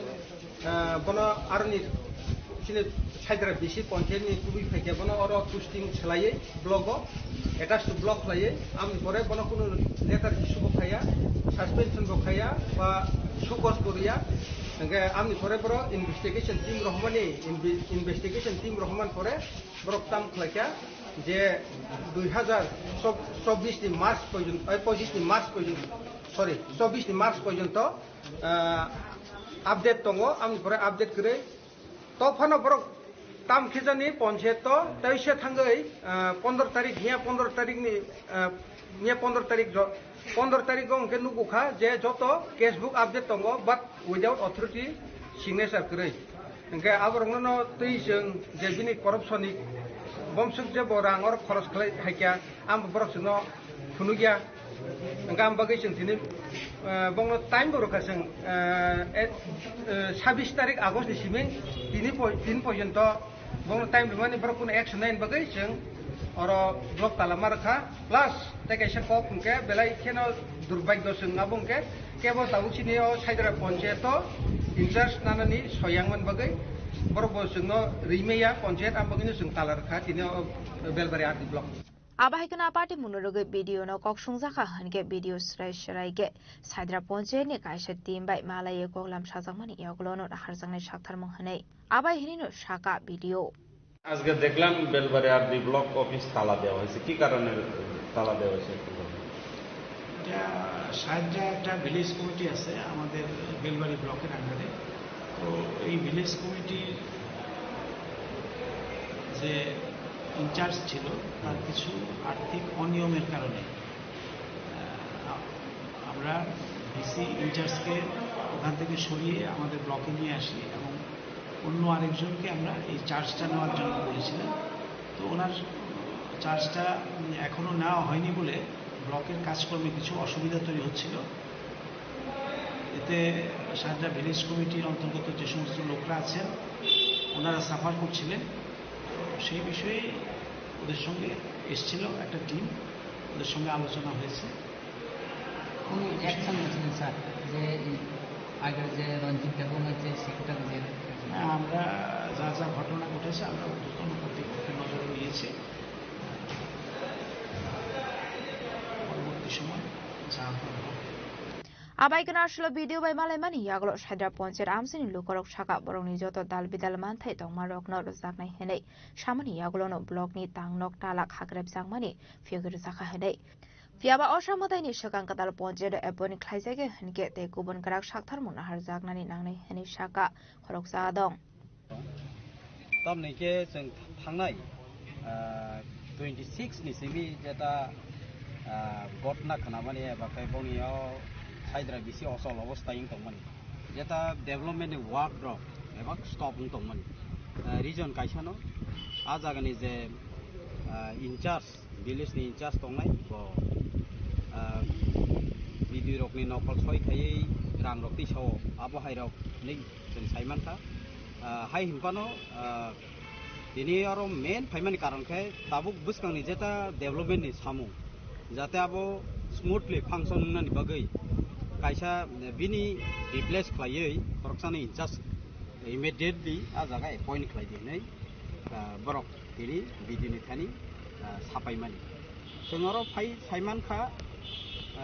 ah, bono aroni chini Saidra B C panchayat ni tubui phaikhe bono oro posting khlaiwi block o, attach to block khlaiwi, amoni pore bono kunu letter issue bo khaiya, suspension bo khaiya, ba show cause bo rwya. Hingkhe amoni pore borok investigation team rohormani, inve-, investigation team rohormani pore borok tam khlaikha je dui hazar chobbish ni March porjonto, oi, pochish ni March porjonto, sorry, chobbish ni March porjonto, ah, update tongo, amoni pore update kwrwi. Tophano borok tam khejani panchayat to, tei se thangwi, ah, pondro tarik, hiya pondro tarik ni, ah, hiya pondro tarik jo-, pondro tarik o hwnkhe nukukha je joto case book update tongo, but without authority signature kwrwi. Hingkhe aborokno no twi chwng je bini corruption ni bomsuk je bo rang oro khoros khlai haikha, ang bo borok chwngno phunukya. Hingkhe ang bagwi chwng tini, eh, bongno time bo rwkha chwng, eh, eh, eh, sabbish tarik August ni simi tini poi-, tini porjonto bongno time rwmani borok kunu action naini bagwi chwng oro block tala ma rwkha. Plus tei kaisa kok hwnkhe belai kheno durbagyo chwng abo hwnkhe kebo tabuk chini o Saidra panchayat o in charge nanani soyang man bagwi borok bo chwngno rimaya panchayat ang bagwino chwng tala rwkha tini o Belbari R D block. Abo hai kheno a party mungno rwgwi B D O no kok sungjakha hwnkhe B D O swrai swrai khe Saidra panchayat ni kaisa team bai malaiwi koklam sajakmani yagulo no naharjaknai saktharmung hwnwi abai hinwi no sakha B D O. আজকে দেখলাম Belbari RD block office তালা দেওয়া হয়েছে। কি কারণে তালা দেওয়া হয়েছে একটু বলুন। এটা সাহেবরা একটা ভিলেজ কমিটি আছে আমাদের বেলবাড়ি ব্লকের আন্ডারে। তো এই ভিলেজ কমিটির যে ইনচার্জ ছিল, তার কিছু আর্থিক অনিয়মের কারণে, আহ, আমরা ডিসি ইনচার্জকে ওখান থেকে সরিয়ে আমাদের ব্লকে নিয়ে আসি এবং অন্য আরেকজনকে আমরা এই চার্জটা নেওয়ার জন্য বলেছিলাম। তো ওনার চার্জটা, উম, এখনো নেওয়া হয়নি বলে ব্লকের কাজকর্মে কিছু অসুবিধা তৈরি হচ্ছিল। এতে সাহেবরা ভিলেজ কমিটির অন্তর্গত যে সমস্ত লোকরা আছেন, ওনারা সাফার করছিলেন। তো সেই বিষয়ে ওদের সঙ্গে এসছিল একটা টিম, ওদের সঙ্গে আলোচনা হয়েছে। কোনো অ্যাকশন নিয়েছিলেন স্যার, যে এই আগের যে রঞ্জিত দেববর্মা যে সেক্রেটারি যে? হ্যাঁ, আমরা যা যা ঘটনা ঘটেছে, আমরা ঊর্ধ্বতন কর্তৃপক্ষের নজরে নিয়েছি। পরবর্তী সময় যা হবে। Abai kheno aswk video bai malaimani yagulo Saidra panchayat amchaini lukurok sakha borokni joto dal bidal manthai tongmarokno rwjaknai hwnwi samani yagulono blockni tangnok talak hakrepjakmani phiyogwi rwjakha hwnwi. Phiyaba Osa mwtaini swkang kwtal panchayat o appoint khlaijagwi hwnkhe tei kubun kwrak saktharmung naharjaknani nangnai hwnwi sakha khoroksa adong. Tamni khe chwng thangnai, ah, twenty six ni simi jeta, ah, gotna khnamani eba khe boni o Saidra bisi osol obostai wng tongmani. Jeta development ni work rok eba stop wng tongmani. Ah, reason kaisano, ah jagani je, ah, in charge, village ni in charge tongnai, bo, ah, B D O rokni nokol soi khaiwi rang rok tisao, abo hai rok hinwi chwng sai mankha. Ah, hai hinphano, ah, tini oro main phaimani karon khe tabuk bwskangni jeta development ni samung, jate abo smoothly function wngnani bagwi kaisa bini replace khlaiwi khoroksani in charge immediately ah jaga appoint khlai di hinwi, ah, borok tini B D O ni thani, ah, sapaimani. Chwng oro phai sai mankha,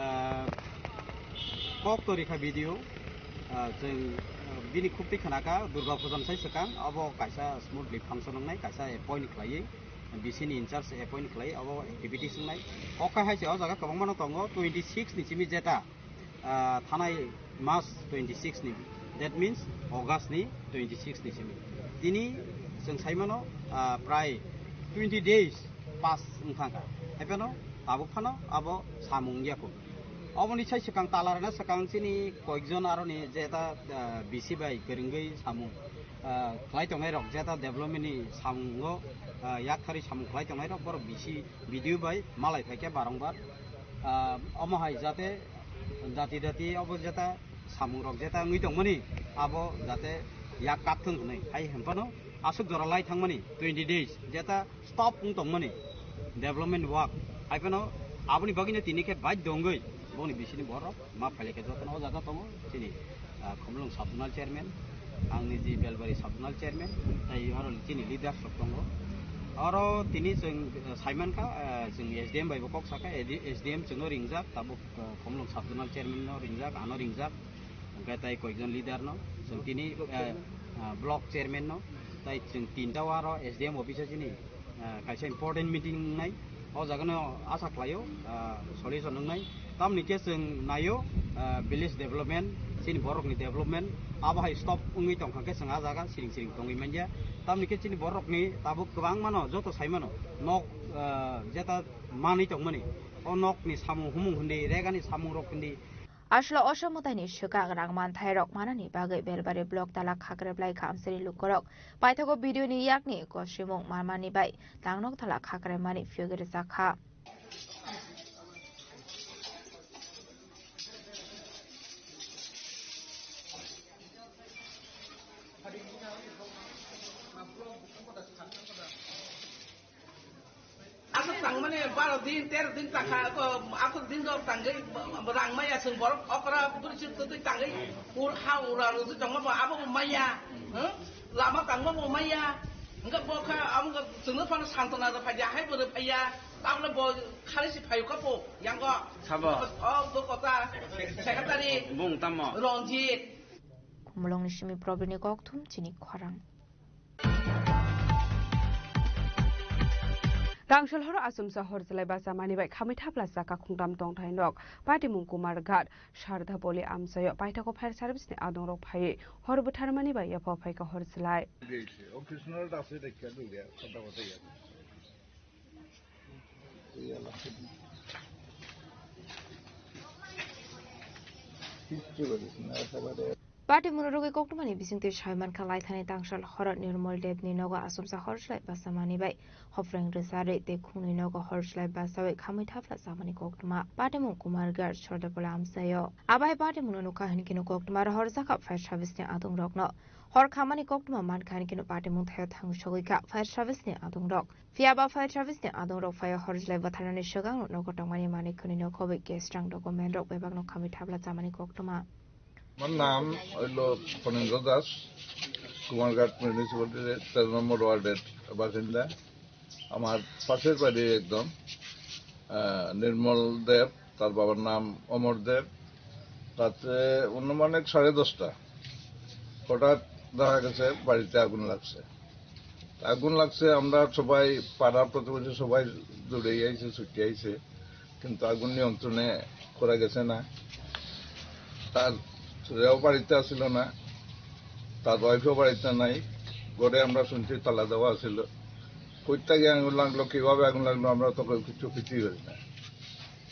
ah, kok to rikha B D O, ah, chwng, ah, Bini khuk twi khna kha Durga Puja ni sai swkang, abo kaisa smoothly function wngnai, kaisa appoint khlaiwi, B C ni in charge appoint khlaiwi abo activities wngnai. Kok kha hai se o jaga kwbangmano tongo, twenty six ni simi jeta, ah, thanai mas twenty six ni, that means August ni twenty six ni simi. Tini chwng sai mano, ah, prai twenty days pass wng thang kha. Hai phano tabuk phano abo samung ya kho. Oboni sai swkang talarana swkang chini koikjon aroni jeta, ah, B C bai kwrwngwi samung, ah, khlai tongnai rok, jeta development ni samungo, ah, yakthari samung khlai tongnai rok, borok B C, B D O bai malai phaikha barongbar. Ah, omo hai jate dati dati obo jeta samung rok jeta wngwi tongmani abo jate yak kap thung hwnwi hai hwnphano aswk jora lai thangmani twenty days jeta stop wng tongmani development work. Hai phano aboni bagwino tini khe baidhyo wngwi boni bisini borok ma phailai khe jotono o jaga tongo chini, ah, Khumulwng sub zonal chairman, ang niji Belbari sub zonal chairman, tei oro chini leaders rok tongo. Oro tini chwng, ah, sai mankha, ah, chwng S D M bai bo kok sakha, S D M chwngno ringjak, tabuk, ah, Khumulwng sub zonal chairman no ringjak, ano ringjak, hwnkhe tei koikjon leader no, chwng tini, ah, ah, block chairman no, tei chwng tinta o aro S D M office o chini ah, kaisa important meeting wngnai. O jagano asa khlaio, ah, solution wngnai. Tamni khe chwng naio, ah, village development, chini borokni development, abo hai stop wngwi tongkha khe chwng ah jaga siring siring tongwi manya. Tamni khe chini borokni tabuk kwbangmano joto saimano nok, ah, jeta manwi tongmani. O nokni samung humung hindi, regani samungrok hindi, Aswk o samwtaini swkang rang manthairok manani bagwi Belbari block talak hakreblai kha amchaini lukurok. Paithago B D O ni yakni kosimung manmani bai tangnok talak hakremani phiyogwi rwjak kha. Aswk tangmani baro din, tero din tangkha, ako, aswk din jok tangwi, rang maya chwng borok okra bwrwi chwng twtwi tangwi, ur ha ura rwtwi tongma bo abo bo maya, hmm? Lama tangma bo maya, hwnkhe bo kha amo chwngno phano santona rw phaiya, hai bo rw phaiya, tabole bo khali si phaio kha bo yango. Sabo? O bo kota secretary. Bung tamo? Ranjit. Khumulwngni simi Probini kokthum chini khorang. Tangshal horo achomsa hor chwlai bachamani bai khamwi thapla chakha khungtam tongthai nok. Patimung Kumar Ghat, Sardha Poli amchaio paithago fire service ni adongrok phaiwi hor bwtharmani bai yapha phaikha hor chwlai. Patimungno rwgwi koktwmani bisingtwi sai mankha, laithani tangshal horo Nirmal Debni nogo achomsa hor chwlai bachamani bai hopreng rwcharwi tei khungni nogo hor chwlai bachawi khamwi thapla chamani koktwma. Patimung Kumar Garh Sordapala amchaio. Abo hai patimungno nukha hwnkheno koktwma rohorjakha fire service ni adongrokno. Hor khamani koktwma mankha hwnkheno patimung thaio thangwi sogwi kha fire service ni adongrok. Phiyaba fire service ni adongrok phaio hor chwlai bwtharnani swkangno nogo tongmani manwi khwnwi nokhobwi gas rang document rok bebakno khamwi thapla chamani koktwma. আমার নাম হইল ফণীন্দ্র দাস, কুমারঘাট মিউনিসিপ্যালিটির তেরো নম্বর ওয়ার্ডের বাসিন্দা। আমার পাশের বাড়ি একদম, আহ, নির্মল দেব, তার বাবার নাম অমর দেব। রাত্রে অনুমানিক সাড়ে দশটা হঠাৎ দেখা গেছে বাড়িতে আগুন লাগছে। আগুন লাগছে, আমরা সবাই, পাড়া প্রতিবেশী সবাই দৌড়ে আইছে, ছুটে আইছে, কিন্তু আগুন নিয়ন্ত্রণে করা গেছে না। তার ছেলেও বাড়িতে আসিল না, তার ওয়াইফও বাড়িতে নাই। ঘরে আমরা শুনছি তালা দেওয়া ছিল। কই থেকে আগুন লাগলো, কিভাবে আগুন লাগলো, আমরা তো কেউ কিছু কিছুই করি না।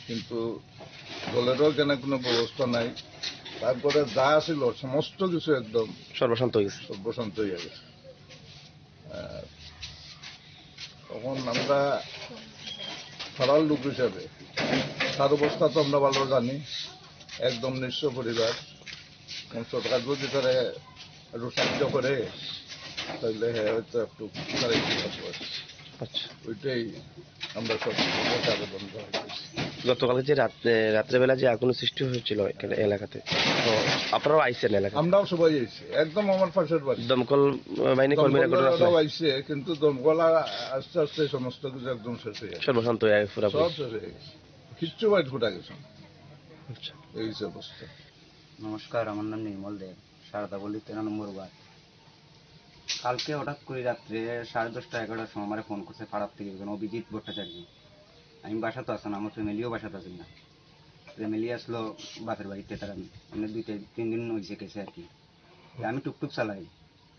কিন্তু জলেরও এখানে কোনো ব্যবস্থা নাই। তারপরে যা ছিল সমস্ত কিছু একদম সর্বশান্ত হয়ে গেছে। সর্বশান্ত হয়ে গেছে। আহ, তখন আমরা পাড়ার লোক হিসাবে তার অবস্থা তো আমরা ভালো জানি, একদম নিঃস্ব পরিবার। এখন সরকার যদি তারা একটু সাহায্য করে, তাহলে হ্যাঁ, হয়তো একটু তারা একটু বাঁচবে। আচ্ছা। ওইটাই আমরা সব কাছে আবেদন জানাই। গতকালকে যে রাত-, এ, রাত্রেবেলা যে আগুন সৃষ্টি হয়েছিল এখানে এলাকাতে, তো আপনারাও আইছেন এলাকাতে? আমরাও সবাই আইছি, একদম আমার পাশের বাড়ি। দমকল, আহ, বাহিনী কর্মীরা কোনো দমকলরাও আসলে? আইছে, কিন্তু দমকল আর আস্তে আস্তে সমস্ত কিছু একদম শেষ হয়ে গেছে। সর্বশান্ত হয়ে পুরোপুরি? সব শেষ হয়ে গেছে, কিচ্ছু বাইট ফুটা গেছে না। আচ্ছা। এই হচ্ছে অবস্থা। নমস্কার, আমার নাম নির্মল দেব। সারদা বললি তেরো নম্বর ওয়ার্ড। কালকে হঠাৎ করে রাত্রে সাড়ে দশটা এগারোটার সময় আমারে ফোন করছে পাড়ার থেকে একজন অভিজিৎ ভট্টাচার্য। আমি বাসাতে আছি না, আমার ফ্যামিলিও বাসাতে আছি না। ফ্যামিলি আসলো বাপের বাড়িতে, তারা মানে দুই তিন, তিন দিন হয়েছে গেছে আর কি। তা আমি টুকটুক চালাই,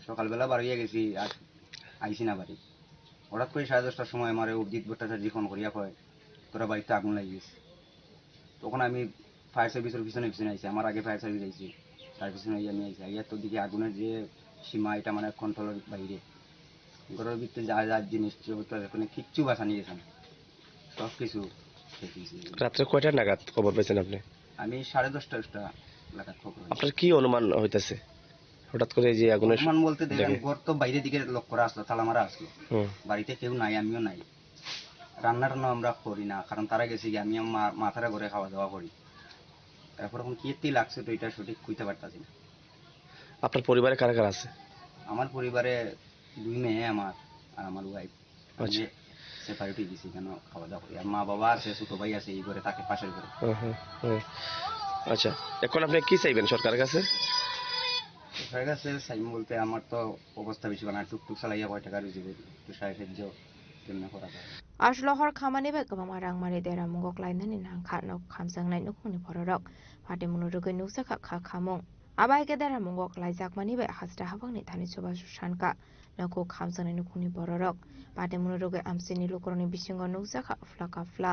সকালবেলা বার হয়ে গেছি, আর আইছি না বাড়ি। হঠাৎ করে সাড়ে দশটার সময় আমারে অভিজিৎ ভট্টাচার্য ফোন করিয়া কয়, "তোরা বাড়িতে আগুন লাগিয়েছে।" তখন আমি ফায়ার সার্ভিসের পিছনে পিছনে আইছি, আমার আগে ফায়ার সার্ভিস আইছে, তার পিছনে আইয়া আমি আইছি। আইয়া তো দেখি আগুনের যে সীমা, এটা মানে কন্ট্রোলের বাইরে। ঘরের ভিতরে যা যা জিনিস ছিল, তো ওখানে কিচ্ছু বাঁচানি গেছে না, সব কিছু শেষ হয়েছে। রাত্রে কয়টা নাগাদ খবর পেয়েছেন আপনি? আমি সাড়ে দশটা, দশটা নাগাদ খবর হয়েছে। আপনার কি অনুমান হইতাছে হঠাৎ করে এই যে আগুনের? অনুমান বলতে দেখেন, দেখে। ঘর তো বাইরের দিকে লক করা আসলো, তালা মারা আসলো, হুম। বাড়িতে কেউ নাই, আমিও নাই। রান্না টান্না আমরা করি না, কারণ তারা গেছে গিয়ে, আমি আমার মা, মা তারা ঘরে খাওয়া দাওয়া করি। তারপর এখন কি এতেই লাগছে তো এটা সঠিক কইতে পারতাছি না। আপনার পরিবারে কারা কারা আছে? আমার পরিবারে দুই মেয়ে আমার আর আমার ওয়াইফ। আচ্ছা। আমি সেপারেট হয়ে গেছি, কেন খাওয়া দাওয়া করি। আর মা বাবা আছে, ছোট ভাই আছে এই ঘরে, তাকে পাশের ঘরে। হুম, হুম, হুম। আচ্ছা, এখন আপনি কি চাইবেন সরকারের কাছে? সরকারের কাছে চাইবেন বলতে আমার তো অবস্থা বেশি বানায়, টুকটুক চালাইয়া কয় টাকা রুজি করি, একটু সাহায্য কেমনে করা যায়। Aswk hor khamani bai kwbangma rang mani dera mungo klainani nangkha nok khamjaknai nukhungni bororok. Patimungno rwgwi nukjakha kha khamung. Abo hai khe dera mungo klaijakmani bai hasta habangni thani chubachu sankha. Nogo khamjaknai nukhungni bororok. Patimungno rwgwi amchini lukurokni bisingo nukjakha phlaka phla.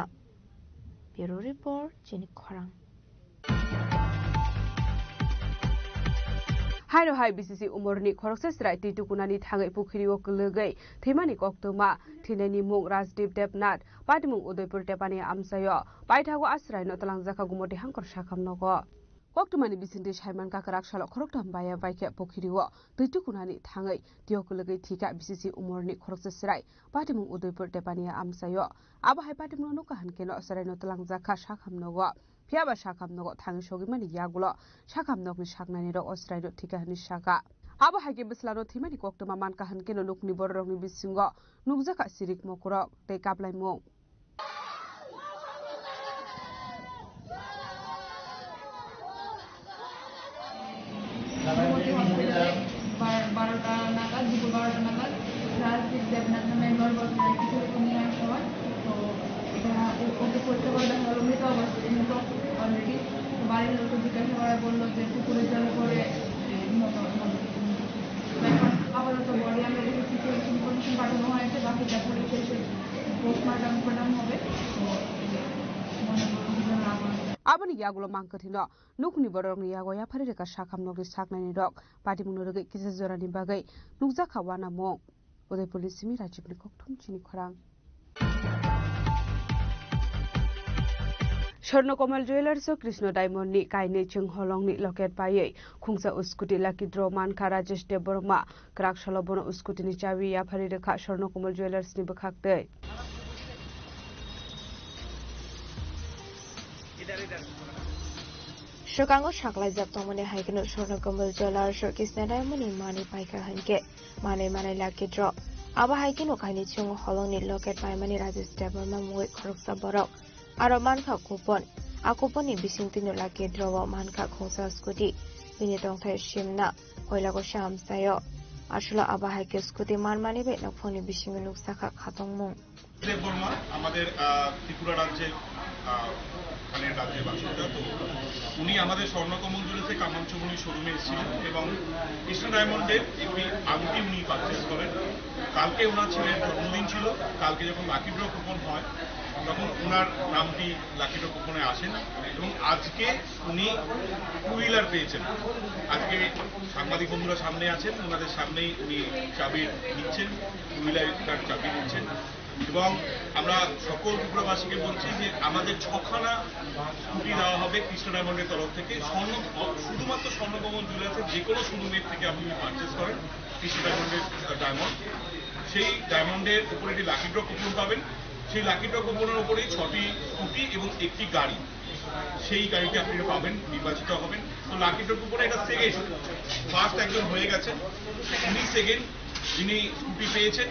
Bureau Report, Chini Khorang. Haino hai B C C umorni khoroksa chwrai twi tukunani thangwi pukhiri o kwlwgwi thwimani koktwma, thwinaini mung Rajdeep Debnath, patimung Udaipur Tepani amchaio, paithago a chwraino twlangjakha Gumoti Hangkor sakham nogo. Koktwmani bisingtwi saiman kakrak salo khoroktham baya baikhe pukhiri o twi tukunani thangwi twi o kwlwgwi thwikha B C C umorni khoroksa chwrai, patimung Udaipur Tepani amchaio. Abo hai patimungno nukha hinkhe no chwraino twlangjakha sakham nogo. Phiya ba sakham nogo thangwi sogwi mani yagulo sakham nokni saknani rok o chwraino thwikha hinwi sakha. Abo hai khe bwslano thwimani koktwma mankha hinkhe no nukni bororokni bisingo nukjakha sirik mokorok tei kaplaimung. বার-, বারোটা নাগাদ, দুপুর বারোটা নাগাদ রাজদীপ দেবনাথ নামে একজন বছরের কিছু রকম নিয়ে আসা হয়। তো এটা ও-, ওকে পরীক্ষা করে দেখা গেলো মৃত অবস্থা, মৃত already। তো বাড়ির লোককে জিজ্ঞাসা করায় বললো যে পুকুরের জলে পড়ে, এ, নিহত, নিহত। তো এখন আপাতত বডি আমরা রেখেছি, সিভিল ইনফরমেশন পাঠানো হয়েছে, বাকিটা পুলিশ এসে পোস্টমর্টম, মর্টম হবে। তো মনে করুন যে আবার Aboni yagulo mangkwthwino nukni bororokni yago yaphari rwkha sakham nokni saknaini rok. Patimungno rwgwi kisa jorani bagwi nukjakha uanamung. Udaipurni simi Rajibni kokthum chini khorang. Swarno Komal Jewellers o Krishna Diamond ni kainwi chwng holongni locket paiwi khungsa scooty lucky draw mankha Rajesh Debbarma. Kwrak salo bono scooty ni chabi yaphari rwkha Swarno Komal Jewellers ni bwkhaktwi. Swkango saklaijak tongmani hai kheno Swarno Komal Jewellers o Krishna Diamond ni manwi paikha hinkhe manwi manai lucky draw. Abo hai kheno kainwi chwng holongni locket paimani Rajesh Debbarma mungwi khoroksa borok. Aro mankha coupon. A coupon ni bisingtwino lucky draw o mankha khungsa scooty. Bini tongthai simna koilago se amchaio. Aswkno abo hai khe scooty manmani bai nokphangni bisingo nukjakha khatongmung. Debbarma আমাদের, আহ, ত্রিপুরা রাজ্যে, আহ, ওখানে রাজ্যে বাস করতেন। তো উনি আমাদের স্বর্ণকমল জুয়েলার্সে কামানচুমুনি শোরুমে এসেছিলেন এবং কৃষ্ণ ডায়মন্ডের একটি আংটি উনি পারচেজ করেন। কালকে ওনার ছেলের জন্মদিন ছিল, কালকে যখন লাকি ড্র কুপন হয় তখন ওনার নামটি লাকি ড্র কুপনে আসেন এবং আজকে উনি টু হুইলার পেয়েছেন। আজকে সাংবাদিক বন্ধুরা সামনে আছেন, ওনাদের সামনেই উনি চাবি নিচ্ছেন, টু হুইলারটার চাবি নিচ্ছেন। এবং আমরা সকল ত্রিপুরাবাসীকে বলছি যে আমাদের ছখানা স্কুটি দেওয়া হবে কৃষ্ণ ডায়মন্ডের তরফ থেকে। স্বর্ণ, শুধুমাত্র স্বর্ণকমল জুয়েলার্সের যে কোনো শোরুমের থেকে আপনি যদি পারচেজ করেন কৃষ্ণ ডায়মন্ডের, আহ, ডায়মন্ড, সেই ডায়মন্ডের উপরে একটি লাকি ড্র কুপন পাবেন। সেই লাকি ড্র কুপনের উপরেই ছটি স্কুটি এবং একটি গাড়ি, সেই গাড়িটি আপনি পাবেন, নির্বাচিত হবেন। তো লাকি ড্র কুপনে এটা সেকেন্ড, ফার্স্ট একজন হয়ে গেছেন, উনি সেকেন্ড, যিনি স্কুটি পেয়েছেন।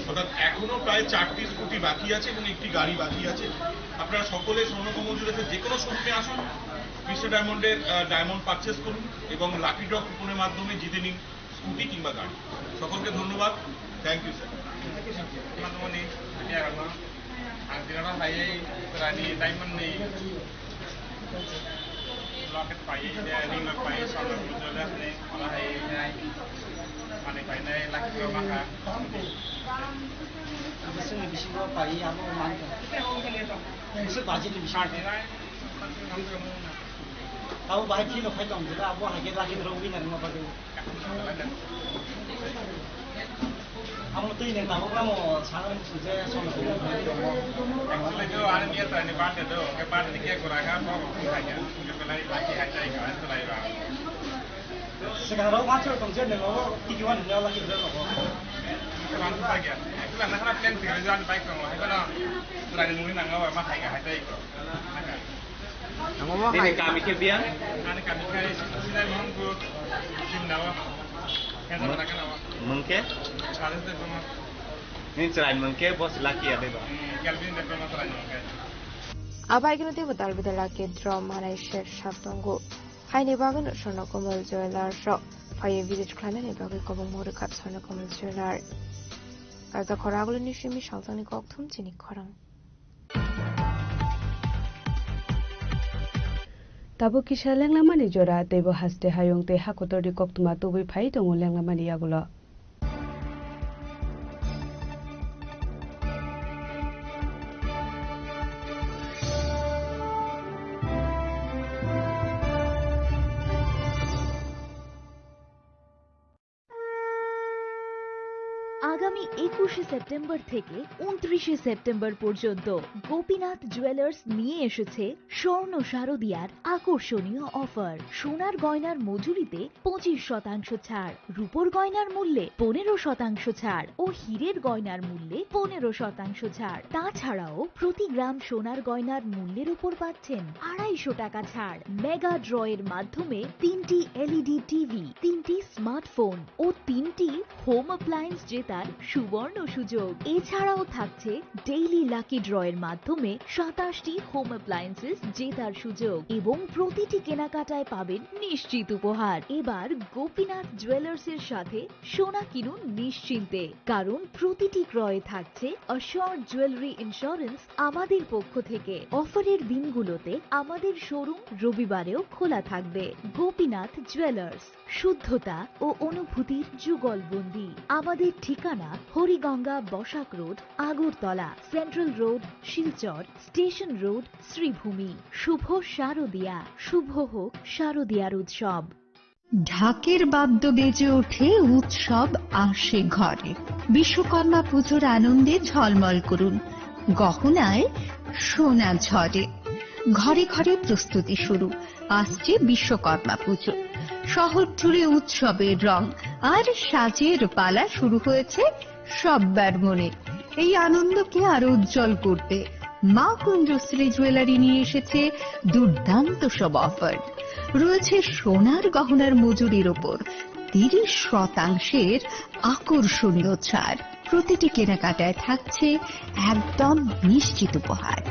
অর্থাৎ এখনো প্রায় চারটি স্কুটি বাকি আছে এবং একটি গাড়ি বাকি আছে। আপনারা সকলে স্বর্ণকমল জুয়েলার্সের যে কোনো শোরুমে আসুন, বিশ্ব ডায়মন্ডের, আহ, ডায়মন্ড পারচেজ করুন এবং লাকি ড্র কুপনের মাধ্যমে জিতে নিন স্কুটি কিংবা গাড়ি। সকলকে ধন্যবাদ। Thank you, sir. তোমার মনে আর দিনটা হাই রানী ডায়মন্ড নেই। লকেট পাই, রিং পাই, স্বর্ণ জলে আপনি ওরা হাই নাই। মানে পাই নাই, লাকি ড্র মাখা। Sini bisi bo pai abo manka. Bisi baji ni bisi. Tabo bahai phino phai tong jila abo hai ke lagi rong winner ma bagi. Amo twi ne tabo kamo sangan suje sono. Actually do ani dia tani bande do, ke bande ke kura ka ko ko ka ya. Ke pelai lagi hai tai ka pelai ba. Sekarang macam tong jen ne lo tiki wan ne lagi do ko. Ke bande ba ya. Ke bande kana plan tiga jalan baik ko. Hai kana pelai mungkin nang ba ma hai ka hai tai ko. Ang mo Nini hai. Kami ke biang? Ani kami ke sila mangku. Sindawa. Mungke? Ni chwrai mungke bos laki ya deba. Kelvin de promo chwrai mungke. Abai gino tebo dal bidal laki drum manai sher sab tongo. Haini bagwi no Swarna Kamal Jewellers rok phaiwi visit khlainani bagwi kobong mori kap Swarna Kamal Jeweller. Kaja khoraglo ni simi saltangni kok thum chini khorang. Tabuk kisa lenglamani jora, teibo haste hayung tei hakotorni koktwma tubui phai tongo lenglamani yagulo. আগামী একুশে সেপ্টেম্বর থেকে ঊনত্রিশে সেপ্টেম্বর পর্যন্ত গোপীনাথ জুয়েলার্স নিয়ে এসেছে স্বর্ণ শারদিয়ার আকর্ষণীয় অফার। সোনার গয়নার মজুরিতে পঁচিশ শতাংশ ছাড়, রূপোর গয়নার মূল্যে পনেরো শতাংশ ছাড় ও হীরের গয়নার মূল্যে পনেরো শতাংশ ছাড়। তাছাড়াও প্রতি গ্রাম সোনার গয়নার মূল্যের উপর পাচ্ছেন আড়াইশো টাকা ছাড়। মেগা ড্রয়ের মাধ্যমে তিনটি এলইডি টিভি, তিনটি স্মার্টফোন ও তিনটি হোম অ্যাপ্লায়েন্স জেতার সুবর্ণ সুযোগ। এছাড়াও থাকছে ডেইলি লাকি ড্রয়ের মাধ্যমে সাতাশটি হোম অ্যাপ্লায়েন্সেস জেতার সুযোগ এবং প্রতিটি কেনাকাটায় পাবেন নিশ্চিত উপহার। এবার গোপীনাথ জুয়েলার্সের সাথে সোনা কিনুন নিশ্চিন্তে, কারণ প্রতিটি ক্রয়ে থাকছে অ্যাসিওরড জুয়েলারি ইন্স্যুরেন্স আমাদের পক্ষ থেকে। অফারের দিনগুলোতে আমাদের শোরুম রবিবারেও খোলা থাকবে। গোপীনাথ জুয়েলার্স, শুদ্ধতা ও অনুভূতির যুগলবন্দী। আমাদের ঠিকানা Hariganga Basak road, Agartala, central road, Silchar, station road, Sribhumi. শুভ শারদিয়া, শুভ হোক শারদিয়ার উৎসব। ঢাকের বাদ্য বেজে ওঠে, উৎসব আসে ঘরে। বিশ্বকর্মা পুজোর আনন্দে ঝলমল করুন গহনায় সোনা ঝরে। ঘরে ঘরে প্রস্তুতি শুরু, আসছে বিশ্বকর্মা পুজো। শহর জুড়ে উৎসবের রং আর সাজের পালা শুরু হয়েছে সব্বার মনে। এই আনন্দকে আরো উজ্জ্বল করতে মা কুঞ্জশ্রী জুয়েলারি নিয়ে এসেছে দুর্দান্ত সব অফার। রয়েছে সোনার গহনার মজুরির ওপর তিরিশ শতাংশের আকর্ষণীয় ছাড়। প্রতিটি কেনাকাটায় থাকছে একদম নিশ্চিত উপহার।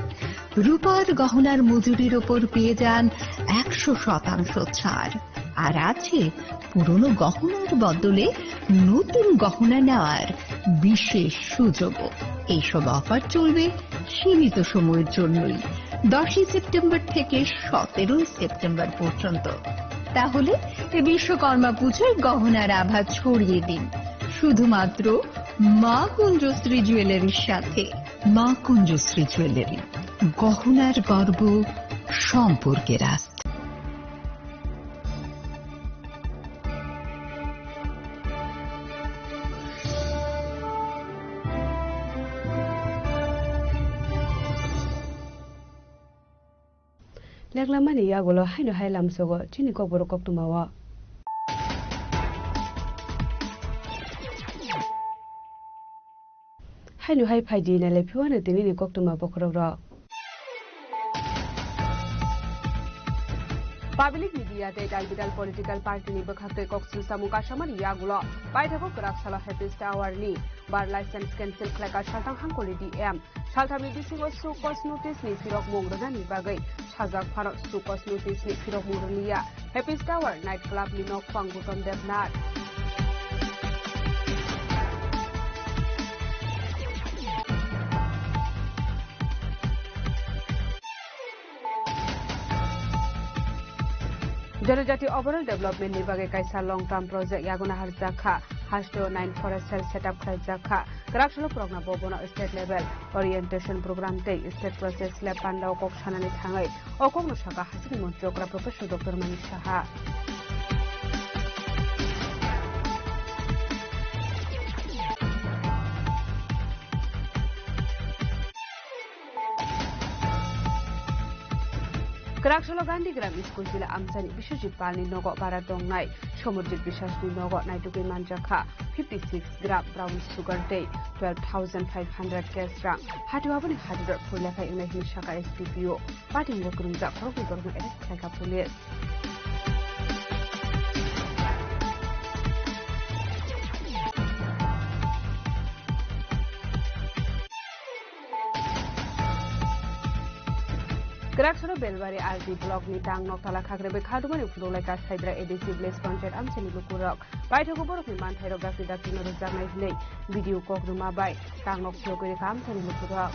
রূপার গহনার মজুরির ওপর পেয়ে যান একশো শতাংশ ছাড়। আর আছে পুরনো গহনার বদলে নতুন গহনা নেওয়ার বিশেষ সুযোগও। এইসব অফার চলবে সীমিত সময়ের জন্যই, দশই সেপ্টেম্বর থেকে সতেরোই সেপ্টেম্বর পর্যন্ত। তাহলে এই বিশ্বকর্মা পুজোয় গহনার আভা ছড়িয়ে দিন শুধুমাত্র মা কুঞ্জশ্রী জুয়েলারির সাথে। মা কুঞ্জশ্রী জুয়েলারি, গহনার গর্ব, সম্পর্কের আস্থা। Lenglamani yagulo haino hai lamsogo chini kokborok koktwmao. Haino hai phaidi nailai phiwano tinini koktwma bokhorokrok. Public media tei dal bidal political party ni bwkhak tei kok swngchamung kasamani yagulo paithago kwrak salo Happy Tower ni bar license cancel khlaikha Salthang Hangkuli D M. Salthamni bisingo show cause notice ni phirokmung rwnani bagwi sajak phano show cause notice ni phirokmung rwliya Happy Tower night club ni nok phang Gautam Debnath. Janajati overall development ni bagwi kaisa long term project yago naharjak kha, hasteo nine forest cell setup khlaijak kha. Kwrak salo pwrokna bobono state level orientation program tei state process lab pandao kok sanani thangwi o kokno sakha hasini montri okra Professor Doctor Manik Saha. Kwraksalo Gandhigram School jila amchaini Biswajit Palni nogo bara tongnai Somorjit Biswasni nogo naitugwi manjakha fifty six gram brown sugar tei twelve thousand five hundred cash rang. Hatio aboni hajra phurlekhai wngnai hwnwi sakha S D P O. Patimung kwrwngjak khoroknwi borokno arrest khlaikha police. Kwraksalo Belbari R D block ni tang noktala khakrebai khadumani phunuknai Kasaidra A D C village panchayat amchaini lukurok. Paithago borokni manthairok dakti dakti no rwjaknai hwnwi video kok rwma bai tang nok phiyogwi rwkha amchaini lukurok.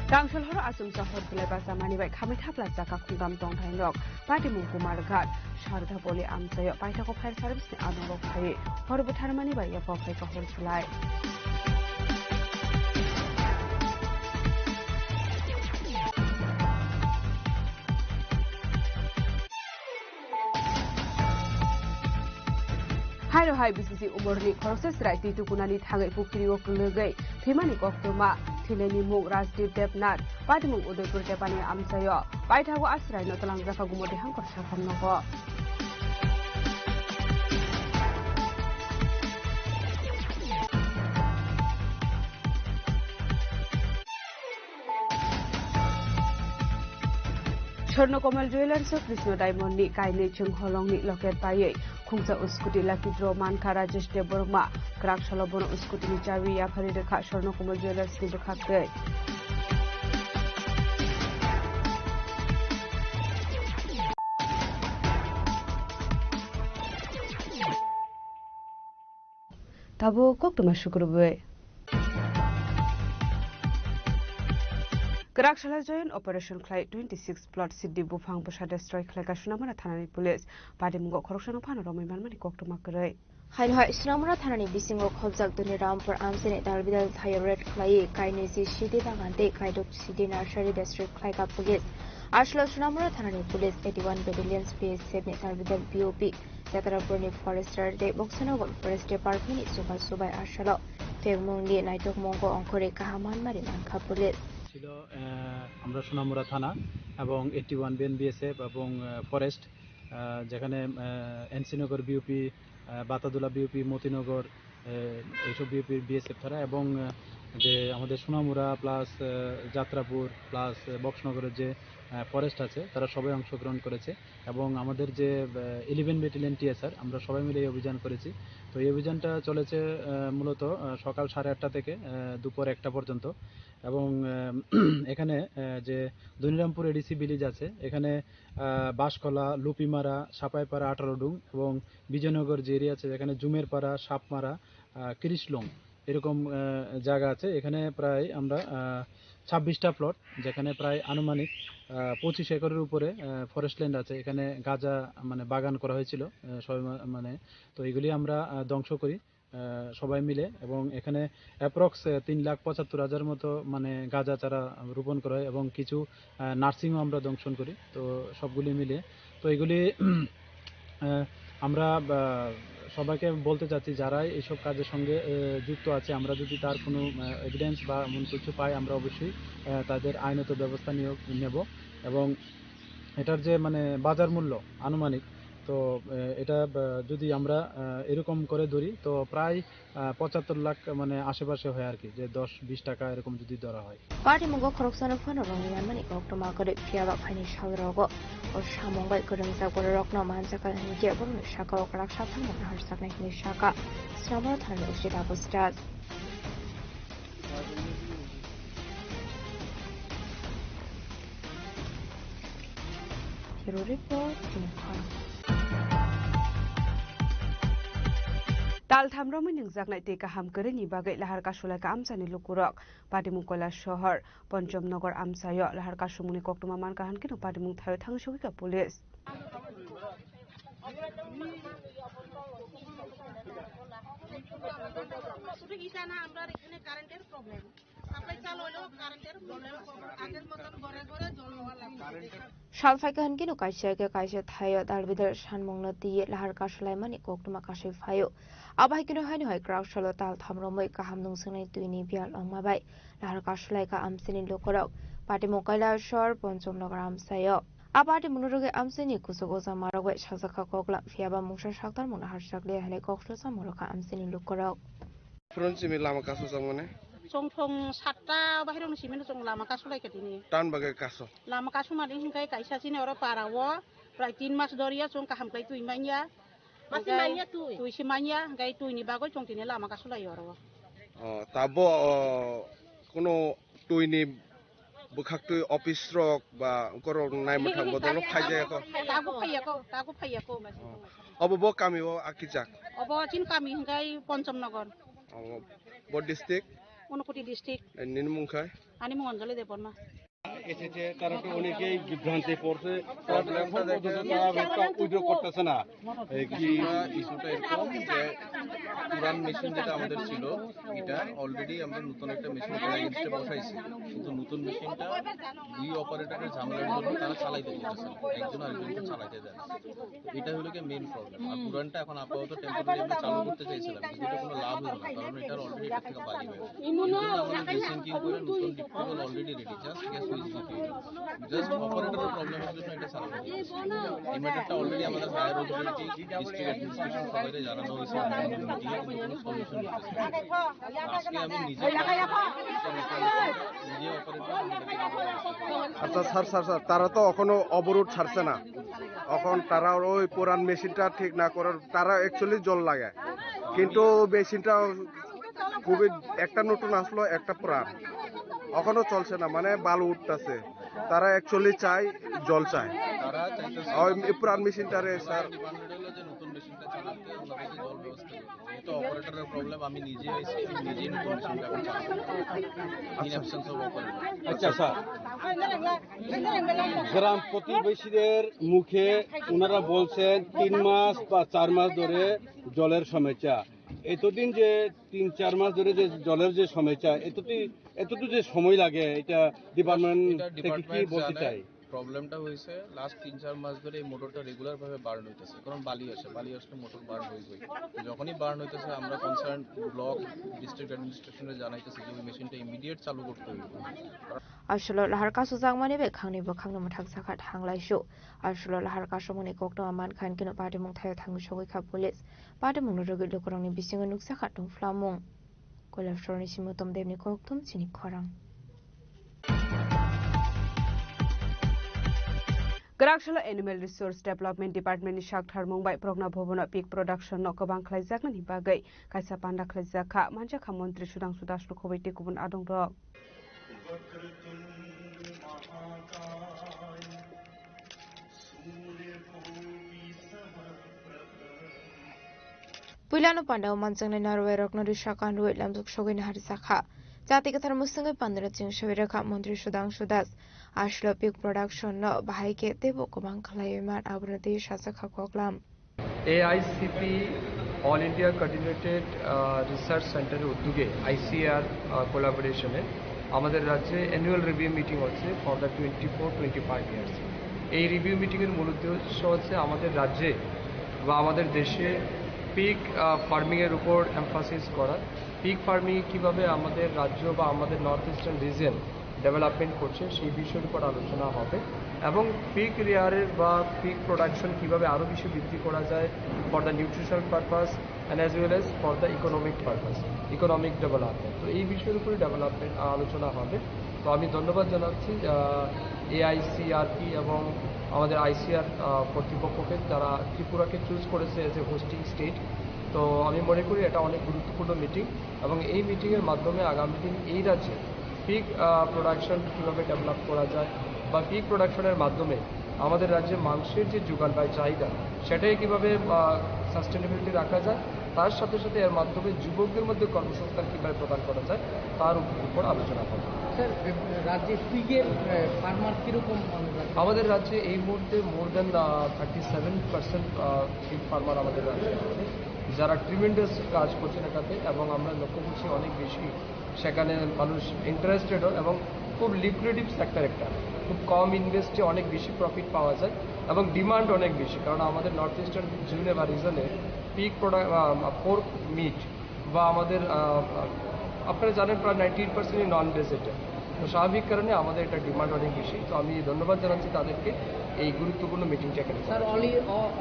Kangsalhoro achomsa hor belai bachamani bai khamwi thapla chakha khungtam tongthairok. Patimung Kumarghat, Sardhapoli amchaio paithago fire service ni anongo phaiwi hor butharmani bai yapha phaikha hor chwlai. Hairo hai B C C umorni khoroksa chwrai twi tukunani thangwi pukhiri o kwlwgwi thwimani koktwma thwinaini mung Rajdeep Debnath, patimung Udaipur Depani amchaio paithago a chwraino twlangjakha Gumoti Hangkor sakham nogo. Swarna Kamal Jewellers o Krishna Diamond ni kainwi chwng holong ni locket paiwi khungsa scooty lucky draw mankha Rajesh Debbarma. Kwrak salo bono scooty ni chabi yaphari rwkha Swarna Kamal Jewellers ni bwkhak twi. Tabuk koktwma sukurubwi. Kwrak sala joint operation khlai twenty six plot Siddhi buphang bwsa destroy khlaikha Sonamura thanani police. Patimungo khoroksano phano romwi manmani koktwma kwrwi. Haino hai Sonamura thanani bisingo khobjak Doni Rampur amchaini dalbidal thaio raid khlaiwi kainwi si Siddhi bagan tei kaidok Siddhi nursery destroy khlaikha police. Aswkno Sonamura thanani police eighty one battalions B S F ni dalbidal B O P Jatrapurni forester tei Boksanagar Forest Department ni chubachu bai asalo pekmungni naitokmungo ongkhorwi kaham manmari mankha police. ছিল, আহ, আমরা সোনামুড়া থানা এবং eighty one BN BSF এবং, আহ, ফরেস্ট, আহ, যেখানে, আহ, এনসি নগর বিওপি, আহ, বাতাদুলা বিওপি, মতিনগর, আহ, এইসব BOP BSF থানা এবং, আহ, যে আমাদের সোনামুড়া প্লাস, আহ, যাত্রাপুর প্লাস, আহ, বক্সনগরের যে, আহ, ফরেস্ট আছে, তারা সবাই অংশগ্রহণ করেছে। এবং আমাদের যে, আহ, ইলেভেন ব্যাটালিয়ন টিএসআর, আমরা সবাই মিলে এই অভিযান করেছি। তো এই অভিযানটা চলেছে, আহ, মূলত, আহ, সকাল সাড়ে আটটা থেকে, আহ, দুপুর একটা পর্যন্ত। এবং, আহ, এখানে, আহ, যে ধনিরামপুর এডিসি ভিলেজ আছে, এখানে, আহ, বাঁশখলা, লুপিমারা, সাপাইপাড়া, আঠারো ডুং এবং বিজয়নগর যে এরিয়া আছে, এখানে জুমেরপাড়া, সাপমারা, আহ, কৃষলং, এরকম, আহ, জায়গা আছে। এখানে প্রায় আমরা, আহ, ছাব্বিশটা প্লট, যেখানে প্রায় আনুমানিক, আহ, পঁচিশ একরের উপরে, আহ, ফরেস্ট ল্যান্ড আছে। এখানে গাঁজা, মানে, বাগান করা হয়েছিল, আহ, সবাই মা-, মানে, তো এগুলি আমরা, আহ, ধ্বংস করি, আহ, সবাই মিলে। এবং এখানে অ্যাপ্রক্স, আহ, তিন লাখ পঁচাত্তর হাজার মতো, মানে, গাঁজা চারা রোপণ করা হয় এবং কিছু, আহ, নার্সিংও আমরা ধ্বংসন করি। তো সবগুলি মিলে, তো এগুলি আহ, আমরা, আহ, সবাইকে বলতে চাচ্ছি, যারাই এইসব কাজের সঙ্গে, আহ, যুক্ত আছে, আমরা যদি তার কোনো, আহ, এভিডেন্স বা এমন কিছু পাই, আমরা অবশ্যই, আহ, তাদের আইনত ব্যবস্থা নিয়ে নেব। এবং এটার যে, মানে, বাজার মূল্য আনুমানিক, তো, এ, এটা, আহ, যদি আমরা, আহ, এরকম করে ধরি, তো প্রায়, আহ, পঁচাত্তর লাখ মানে আশেপাশে হয় আর কি, যে দশ বিশ টাকা এরকম যদি ধরা হয়। Party mungo khoroksano phano rwngwi manmani koktwma kwrwi, phiyaba phaini salrogo o samung bai kwrwngjak bororokno manjakha hinkhe borokni sakao kwrak sathangmung naharjaknai hinwi sakha Sramoro thanani O C Taposh Das. Bureau Report, Tingkhor. Tal tham romwi nungjaknai tei kaham kwrwini bagwi lahar kasulaikha amchaini lukurok. Patimung Koilashahar Ponchomnagar amchaio lahar kasumungni koktwma mankha, hankhe no patimung thaio thangwi sogwikha police. শুধু ইটা না, আমরা এখানে কারেন্টের problem. Supply চালু হলেও কারেন্টের প্রবলেম। আগের মতন ঘরে ঘরে জল দেওয়া লাগবে। Sal phaikha hinkhe no kaisa khe kaisa thaio dal bidal sanmungno twiwi lahar kasulaimani koktwma kasui phaio. Abo hai kheno haino hai kwrak salo tal tham romwi kaham nungsuknai twini biyal wngma bai lahar kasulaikha amchaini lukurok. Patimung Koilashahar Ponchomnagar amchaio. A patimungno rwgwi amchaini kuchuk oja marok bai sajakha koklam, phiyaba mungsa saktarmung naharjakliya hinwi kok swchamung rwkha amchaini lukurok. Phurun simi lama kasu chang mane? Chwng thong satta bahirokni simi no chwng lama kasu lai kha tini. Tan bagwi kasu? Lama kasu mani hinkai kaisa chini oro para o prai tin mas doriya chwng kaham khlai twi manya. Masi manya twi? Twi si manya, hinkai twi ni bagwi chwng tini lama kasu lai oro. O, tabo, o, kono twi ni bwkhak twi office rok ba korok nai mwthang bodol rok phai jaya kho? Tago phaiya kho, tago phaiya kho. O. Obo bo kami o akijak? Obo chin kami hinkai Ponchomnagar. O, bo district? Unakoti district. E, nini mung khai? Ani mung Anjali Debbarma. এসেছে, তারা তো অনেকেই বিভ্রান্তে পড়ছে, তারা তো এখন পর্যন্ত তারা রোগটা উইথড্র করতেছে না। এই কি ইস্যুটা, ইস্যুটা এরকম যে পুরান মেশিন যেটা আমাদের ছিল, এটা অলরেডি আমরা নতুন একটা মেশিন ওটার এগেইনস্টে বসাইছি, কিন্তু নতুন মেশিনটা দুই অপারেটরের ঝামেলার জন্য তারা চালাইতে পারতেছে না, একজন আরেকজনকে চালাইতে দেয় না। এটা হলো কি মেইন প্রবলেম। আর পুরানটা এখন আপাতত টেম্পোরারি আমরা চালু করতে চাইছিলাম, কিন্তু এটা কোনো লাভ হলো না, কারণ এটার অলরেডি এটা থেকে বালি হয়ে গেছে। এই জন্য আমাদের ড্রেসিং কিং করে নতুন deep tubewell already ready, just gas switch দিতে হবে। জাস্ট অপারেটরের প্রবলেমের জন্য এটা চালানো হচ্ছে। এই ম্যাটারটা অলরেডি আমাদের হায়ার অথরিটি, ডিস্ট্রিক্ট অ্যাডমিনিস্ট্রেশন সবাইকে জানানো হয়েছে, মিটিংয়ে কিন্তু কোনো সলিউশন নিতেছে না। আজকে আমি নিজে, নিজে অপারেটর আচ্ছা, স্যার, স্যার, স্যার, তারা তো এখনো অবরোধ ছাড়ছে না। এখন তারা ওই পুরান মেশিনটা ঠিক না করার, তারা অ্যাকচুয়ালি জল লাগে, কিন্তু মেশিনটা খুবই একটা নতুন আসলো, একটা পুরান, এখনো চলছে না, মানে বালু উঠতেছে। তারা অ্যাকচুয়ালি চায়, জল চায়। তারা চাইতেছে ওই পুরান মেশিনটারে, স্যার। ডিমান্ড হলো যে নতুন মেশিনটা চালাতে ওনাদেরকে জল ব্যবস্থা করতে। যেহেতু অপারেটরের প্রবলেম, আমি নিজে আইছি, আমি নিজেই নতুন মেশিনটা এখন চালাবো। In absence of operator। আচ্ছা, স্যার। গ্রাম প্রতিবেশীদের মুখে ওনারা বলছেন তিন মাস বা চার মাস ধরে জলের সমস্যা। এতদিন যে তিন চার মাস ধরে যে জলের যে সমস্যা, এতটি, এতটুকু যে সময় লাগে, এটা ডিপার্টমেন্ট এটা থেকে কি ডিপার্টমেন্ট বলতে জানে। চাই? প্রবলেমটা হয়েছে লাস্ট তিন চার মাস ধরে এই মোটরটা রেগুলার ভাবে বার্ন হইতেছে, কারণ বালি আসে, বালি আসলে মোটর বার্ন হইবেই। তো যখনই বার্ন হইতেছে, আমরা কনসার্ন ব্লক, ডিস্ট্রিক্ট অ্যাডমিনিস্ট্রেশনে জানাইতেছি যে ওই মেশিনটা ইমিডিয়েট চালু করতে হইবে। Asolo lahar kasujak mani bai khangni bwkhakno mwthangsa kha thanglaisu. Asolo lahar kasumani koktwma mankha hinkhe no patimung thaio thangwi sogwi kha police. Patimungno rwgwi lukurokni bisingo nukjakha tongphlamung. Koilashahar ni simi Uttam Debni kokthum chini khorang. Kwraksalo Animal Resource Development Department ni saktharmung bai Progna Bhavan o pig production no kwbang khlaijaknani bagwi kaisa panda khlaijak kha, manjakha Montri Sudhangshu Das no khobwi tei kubun adongrok. Puilano pandao manjaknai narwai rokno risa kanrwi lamjak sogwi naharjakha. Jati kwthar mwswngwi pandano chwng sogwi rwkha Montri Sudhangshu Das. Aslo pig production no bahai khe teibo kwbang khlaiwi man, abono tei sajakha koklam. AICP all India coordinated research সেন্টারের উদ্যোগে আইসিএআর কোলাবোরেশনে আমাদের রাজ্যে annual review meeting হচ্ছে for the twenty four twenty five years. এই রিভিউ মিটিংয়ের মূল উদ্দেশ্য হচ্ছে আমাদের রাজ্যে বা আমাদের দেশে পিগ ফার্মিংয়ের উপর এমফাসিস করা, পিগ ফার্মিং কীভাবে আমাদের রাজ্য বা আমাদের নর্থ ইস্টার্ন রিজন ডেভেলপমেন্ট করছে, সেই বিষয়ের উপর আলোচনা হবে এবং পিগ রিয়ারের বা পিগ প্রোডাকশন কীভাবে আরও বেশি বৃদ্ধি করা যায় for the nutritional purpose and as well as for the economic purpose, economic development। তো এই বিষয়ের উপরে ডেভেলপমেন্ট আলোচনা হবে। তো আমি ধন্যবাদ জানাচ্ছি এআইসিআরপি এবং আমাদের আইসিআর কর্তৃপক্ষকে, যারা ত্রিপুরাকে চুজ করেছে এজ এ হোস্টিং স্টেট। তো আমি মনে করি এটা অনেক গুরুত্বপূর্ণ মিটিং এবং এই মিটিংয়ের মাধ্যমে আগামী দিন এই রাজ্যে পিগ প্রোডাকশন কীভাবে ডেভেলপ করা যায় বা পিগ প্রোডাকশনের মাধ্যমে আমাদের রাজ্যে মাংসের যে যোগান বা চাহিদা, সেটাই কীভাবে সাস্টেনেবিলিটি রাখা যায়, তার সাথে সাথে এর মাধ্যমে যুবকদের মধ্যে কর্মসংস্থান কীভাবে প্রদান করা যায়, তার উপ- উপর আলোচনা হবে। স্যার, রাজ্যে পিগের ফার্মার কিরকম? আমাদের রাজ্যে এই মুহূর্তে more than thirty seven percent pig farmer আমাদের রাজ্যে আছে, যারা ট্রিমেন্ডাস কাজ করছেন এটাতে, এবং আমরা লক্ষ্য করছি অনেক বেশি সেখানে মানুষ ইন্টারেস্টেড এবং খুব লিকুইডেটিভ সেক্টর একটা, খুব কম ইনভেস্টে অনেক বেশি প্রফিট পাওয়া যায় এবং ডিমান্ড অনেক বেশি, কারণ আমাদের নর্থ ইস্টার্ন জোনে বা রিজনে পিগ প্রোডাক্ট, পোর্ক মিট বা আমাদের আহ, আপনারা জানেন প্রায় নাইনটি এইট পার্সেন্টই নন ভেজিটেরিয়ান। তো স্বাভাবিক কারণে আমাদের এটা ডিমান্ড অনেক বেশি। তো আমি ধন্যবাদ জানাচ্ছি তাদেরকে এই গুরুত্বপূর্ণ মিটিংটা এখানে করা। Sir, all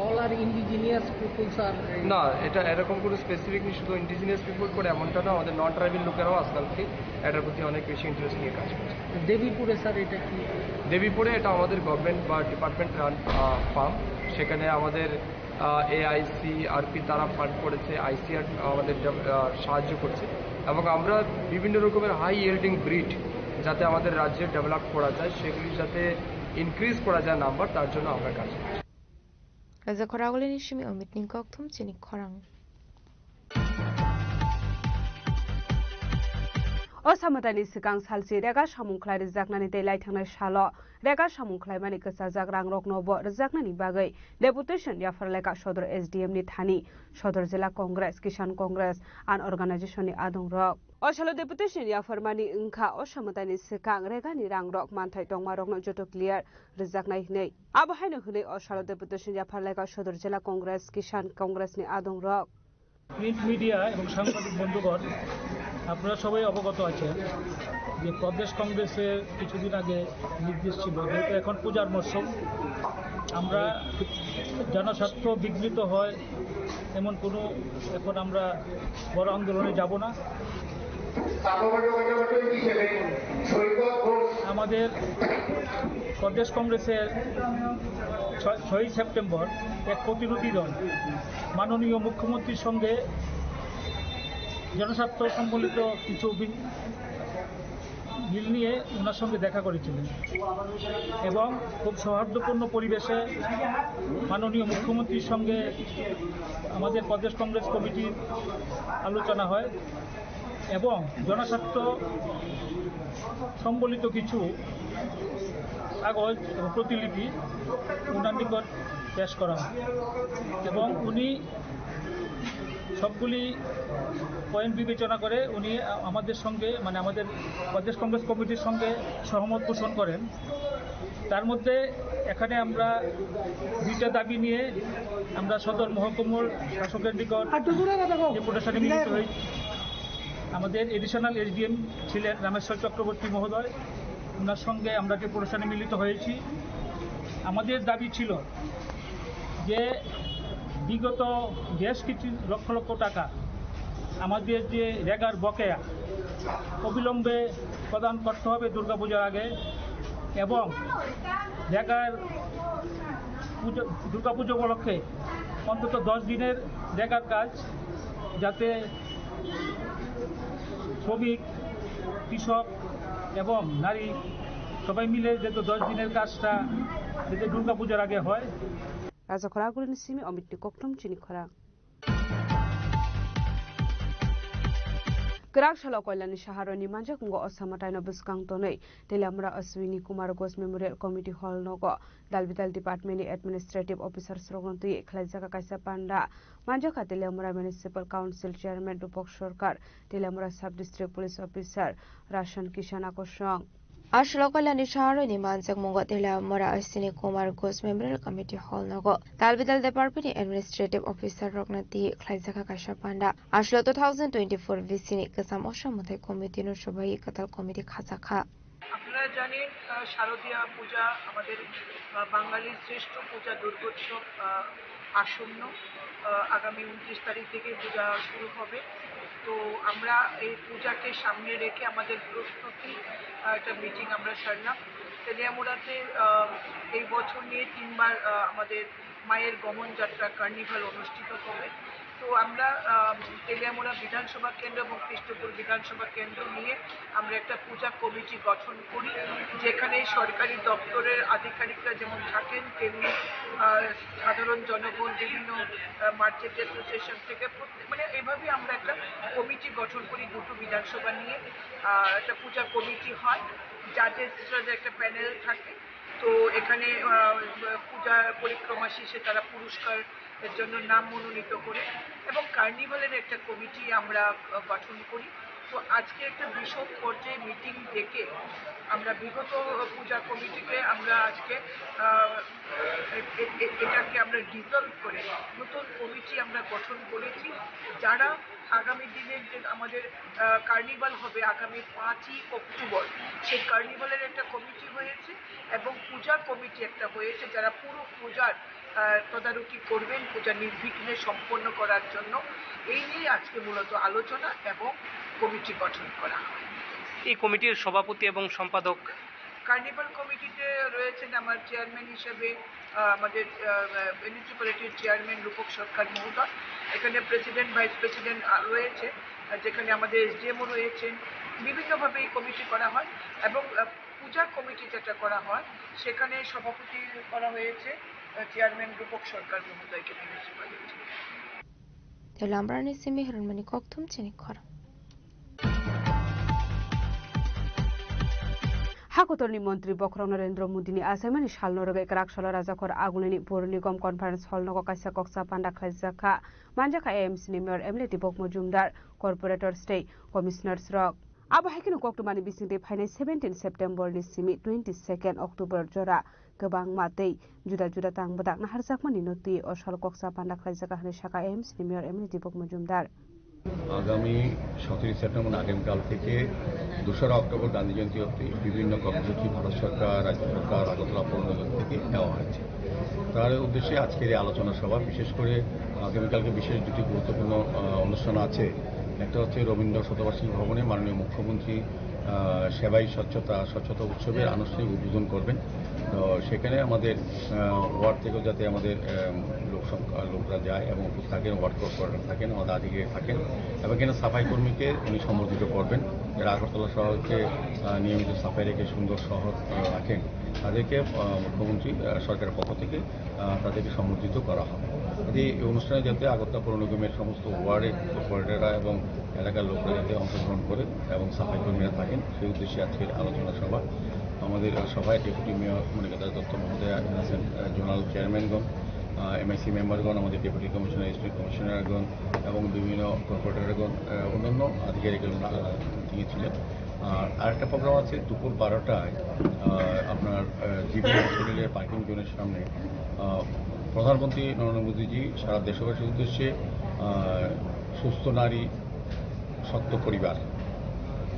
all are indigenous people, sir? না, এটা এরকম কোনো স্পেসিফিকলি শুধু ইন্ডিজিনিয়াস পিপল করে এমনটা না, আমাদের নন ট্রাইবাল লোকেরাও আজকাল থেকে এটার প্রতি অনেক বেশি ইন্টারেস্ট নিয়ে কাজ করছে। দেবীপুরে, স্যার, এটা কি? দেবীপুরে এটা আমাদের গভর্নমেন্ট বা ডিপার্টমেন্ট রান ফার্ম, সেখানে আমাদের এআইসিআরপি তারা ফান্ড করেছে, আইসিআর আমাদের ডেভ- আহ, সাহায্য করছে এবং আমরা বিভিন্ন রকমের হাই ইয়েল্ডিং ব্রিড যাতে আমাদের রাজ্যে ডেভেলপ করা যায়, সেগুলি যাতে ইনক্রিজ করা যায় নাম্বার, তার জন্য আমরা কাজ করছি। Raja khoragulini simi Amit ni kokthum chini khorang. O samataini swkang salchi rega samung khlai rwjaknani tei lai thangnai salo rega samung khlaimani kwchajak rangrokno bo rwjaknani bagwi deputation Yapharleka Sodor S D M ni thani Sodor Jila Congress, Kisan Congress and Organization ni adongrok. O salo deputation yapharmani wngkha o samataini swkang regani rangrok manthai tongmarokno joto clear rwjaknai hwnwi. Abo haino hwnwi o salo deputation yapharleka Sodor Jila Congress, Kisan Congress ni adongrok. Print media এবং সাংবাদিক বন্ধুগণ, আপনারা সবাই অবগত আছেন যে প্রদেশ কংগ্রেসের কিছুদিন আগে নির্দেশ ছিল, যেহেতু এখন পূজার মরশুম, আমরা জনস্বার্থ বিঘ্নিত হয় এমন কোনো এখন আমরা বড় আন্দোলনে যাব না। আমাদের প্রদেশ কংগ্রেসের ছয়- ছয়ই সেপ্টেম্বর এক প্রতিনিধি দল মাননীয় মুখ্যমন্ত্রীর সঙ্গে জনস্বার্থ সম্বলিত কিছু বি- বিল নিয়ে ওনার সঙ্গে দেখা করেছিলেন এবং খুব সৌহার্দ্যপূর্ণ পরিবেশে মাননীয় মুখ্যমন্ত্রীর সঙ্গে আমাদের প্রদেশ কংগ্রেস কমিটির আলোচনা হয় এবং জনস্বার্থ সম্বলিত কিছু কাগজ এবং প্রতিলিপি ওনার নিকট পেশ করা হয় এবং উনি সবগুলি পয়েন্ট বিবেচনা করে উনি আ- আমাদের সঙ্গে, মানে, আমাদের প্রদেশ কংগ্রেস কমিটির সঙ্গে সহমত পোষণ করেন। তার মধ্যে এখানে আমরা দুইটা দাবি নিয়ে আমরা সদর মহকুমার শাসকের নিকট ডেপুটেশনে মিলিত হই। আমাদের এডিশনাল এসডিএম ছিলেন রামেশ্বর চক্রবর্তী মহোদয়, ওনার সঙ্গে আমরা ডেপুটেশনে মিলিত হয়েছি। আমাদের দাবি ছিল যে বিগত বেশ কিছু লক্ষ লক্ষ টাকা আমাদের যে রেগার বকেয়া অবিলম্বে প্রদান করতে হবে দুর্গাপূজার আগে এবং রেগার পুজো, দুর্গাপুজো উপলক্ষে অন্তত দশ দিনের রেগার কাজ যাতে শ্রমিক, কৃষক এবং নারী সবাই মিলে যাতে দশ দিনের কাজটা যাতে দুর্গাপূজার আগে হয়। Raja khorang gulini simi Amit ni kokthum chini khorang. Kwrak salo Koilani Saharoni manjakmungo Osama taino bwskang tonwi Teliamura Ashwini Kumar Ghosh Memorial Committee Hall nogo Dalbidal Department ni Administrative Officer srokno twi khlaijak kaisa panda. Manjakha Teliamura Municipal Council Chairman Rupak Sarkar, Teliamura Sub District Police Officer Rashan Kishan Akosong. Ashwini Koilani Saharoni manjakmungo Teliamura Ashwini Kumar Ghosh Memorial Committee Hall nogo Dalbidal Department ni Administrative Officer rokno twi khlaijak kaisa panda. Ashwini two thousand twenty-four V C ni kwcham Osama Muthai Committee no subai kwtal committee khajakha. জানেন, আহ, শারদীয়া পূজা আমাদের, আহ, বাঙালির শ্রেষ্ঠ পূজা দুর্গোৎসব, আহ, আসন্ন। আহ, আগামী ঊনত্রিশ তারিখ থেকে পূজা শুরু হবে। তো আমরা এই পূজাকে সামনে রেখে আমাদের প্রস্তুতি, আহ, একটা মিটিং আমরা সারলাম। তেলিয়ামুড়াতে, আহ, এই বছর নিয়ে তিনবার, আহ, আমাদের মায়ের গমন যাত্রা কার্নিভাল অনুষ্ঠিত হবে। তো আমরা, আহ, তেলিয়ামুড়া বিধানসভা কেন্দ্র এবং কৃষ্ণপুর বিধানসভা কেন্দ্র নিয়ে আমরা একটা পূজা কমিটি গঠন করি, যেখানে সরকারি দপ্তরের আধিকারিকরা যেমন থাকেন, তেমনি, আহ, সাধারণ জনগণ, বিভিন্ন, আহ, মার্চেন্ট অ্যাসোসিয়েশন থেকে প্রত্যেক, মানে, এইভাবে আমরা একটা কমিটি গঠন করি দুটো বিধানসভা নিয়ে। আহ, একটা পূজা কমিটি হয়, জাজেসদের একটা প্যানেল থাকে। তো এখানে, আহ, পূজা পরিক্রমা শেষে তারা পুরস্কার এর জন্য নাম মনোনীত করে এবং কার্নিভালের একটা কমিটি আমরা, আহ, গঠন করি। তো আজকে একটা বিষম পর্যায়ে মিটিং ডেকে আমরা বিগত পূজা কমিটিকে আমরা আজকে, আহ, এ-, এ-, এ-, এটাকে আমরা ডিসলভ করে নতুন কমিটি আমরা গঠন করেছি, যারা আগামী দিনের যে আমাদের, আহ, কার্নিভাল হবে আগামী পাঁচই অক্টোবর, সেই কার্নিভালের একটা কমিটি হয়েছে এবং পূজা কমিটি একটা হয়েছে, যারা পুরো পূজার, আহ, তদারকি করবেন পূজা নির্বিঘ্নে সম্পন্ন করার জন্য। এই নিয়ে আজকে মূলত আলোচনা এবং কমিটি গঠন করা হয়। এই কমিটির সভাপতি এবং সম্পাদক? কার্নিভাল কমিটিতে রয়েছেন আমার চেয়ারম্যান হিসেবে, আহ, আমাদের, আহ, মিউনিসিপ্যালিটির চেয়ারম্যান রূপক সরকার মহোদয়। এখানে প্রেসিডেন্ট, ভাইস প্রেসিডেন্ট, আহ, রয়েছে, আহ, যেখানে আমাদের এসডিএমও রয়েছেন। বিভিন্নভাবে এই কমিটি করা হয় এবং, আহ, পূজা কমিটি যেটা করা হয়, সেখানে সভাপতি করা হয়েছে, আহ, চেয়ারম্যান রূপক সরকার মহোদয়কে municipality. Tei lambrani simi hwnmani kokthum chini khorang. Hakotorni montri bokhorok Narendra Modini achaimani salno rwgwi kwrak salo Rajakhor Agulini Pur Nigom Conference Hall nogo kaisa koksa panda khlaijak kha. Manjakha A M C ni Mayor M L A Dipok Mojumdar, Corporators tei Commissioners rok. Abo hai kheno koktwmani bisingtwi phainai seventeen September ni simi twenty second October jora kwbangma tei juda juda tang bwdak naharjakmani no twi o salo koksa panda khlaijak kha hwnwi sakha A M C ni Mayor M L A Dipok Mojumdar. আগামী সতেরোই সেপ্টেম্বর, আগামীকাল থেকে দোসরা অক্টোবর গান্ধী জয়ন্তী অবধি বিভিন্ন কর্মসূচি ভারত সরকার, রাজ্য সরকার, আগরতলা পৌর নিগম থেকে নেওয়া হয়েছে। তার উদ্দেশ্যে আজকের এই আলোচনা সভা, বিশেষ করে আগামীকালকে বিশেষ দুটি গুরুত্বপূর্ণ, আহ, অনুষ্ঠান আছে। একটা হচ্ছে রবীন্দ্র শতবার্ষিকী ভবনে মাননীয় মুখ্যমন্ত্রী, আহ, সেবাই স্বচ্ছতা, স্বচ্ছতা উৎসবের আনুষ্ঠানিক উদ্বোধন করবেন। তো সেখানে আমাদের, আহ, ওয়ার্ড থেকেও যাতে আমাদের, আহ, লোক সংখ্যা, লোকরা যায় এবং উপস্থিত থাকেন, ওয়ার্ড কর্পোরেটর থাকেন, আমাদের আধিকারিক থাকেন এবং এখানে সাফাই কর্মীকে উনি সম্বর্ধিত করবেন। এরা আগরতলা শহরকে, আহ, নিয়মিত সাফাই রেখে সুন্দর শহর, আহ, রাখেন, তাদেরকে, আহ, মুখ্যমন্ত্রী, আহ, সরকারের পক্ষ থেকে, আহ, তাদেরকে সম্বর্ধিত করা হবে। কাজেই এই অনুষ্ঠানে যাতে আগরতলা পৌর নিগমের সমস্ত ওয়ার্ডের কর্পোরেটররা এবং এলাকার লোকরা যাতে অংশগ্রহণ করে এবং সাফাই কর্মীরা থাকেন, সেই উদ্দেশ্যে আজকের আলোচনা সভা। আমাদের সভায় ডেপুটি মেয়র মণিকান্ত দত্ত মহোদয় আছেন, আহ, জোনাল চেয়ারম্যানগণ, আহ, এমআইসি মেম্বারগণ, আমাদের ডেপুটি কমিশনার, এসডিও কমিশনারগণ এবং বিভিন্ন কর্পোরেটরগণ, আহ, অন্যান্য আধিকারিকগণ, আহ, গিয়েছিলেন। আর আরেকটা প্রোগ্রাম আছে দুপুর বারোটায়, আহ, আপনার, আহ, জিবি হসপিটালের পার্কিং জোনের সামনে, আহ, প্রধানমন্ত্রী নরেন্দ্র মোদীজি সারা দেশবাসীর উদ্দেশ্যে, আহ, সুস্থ নারী, সত্য পরিবার,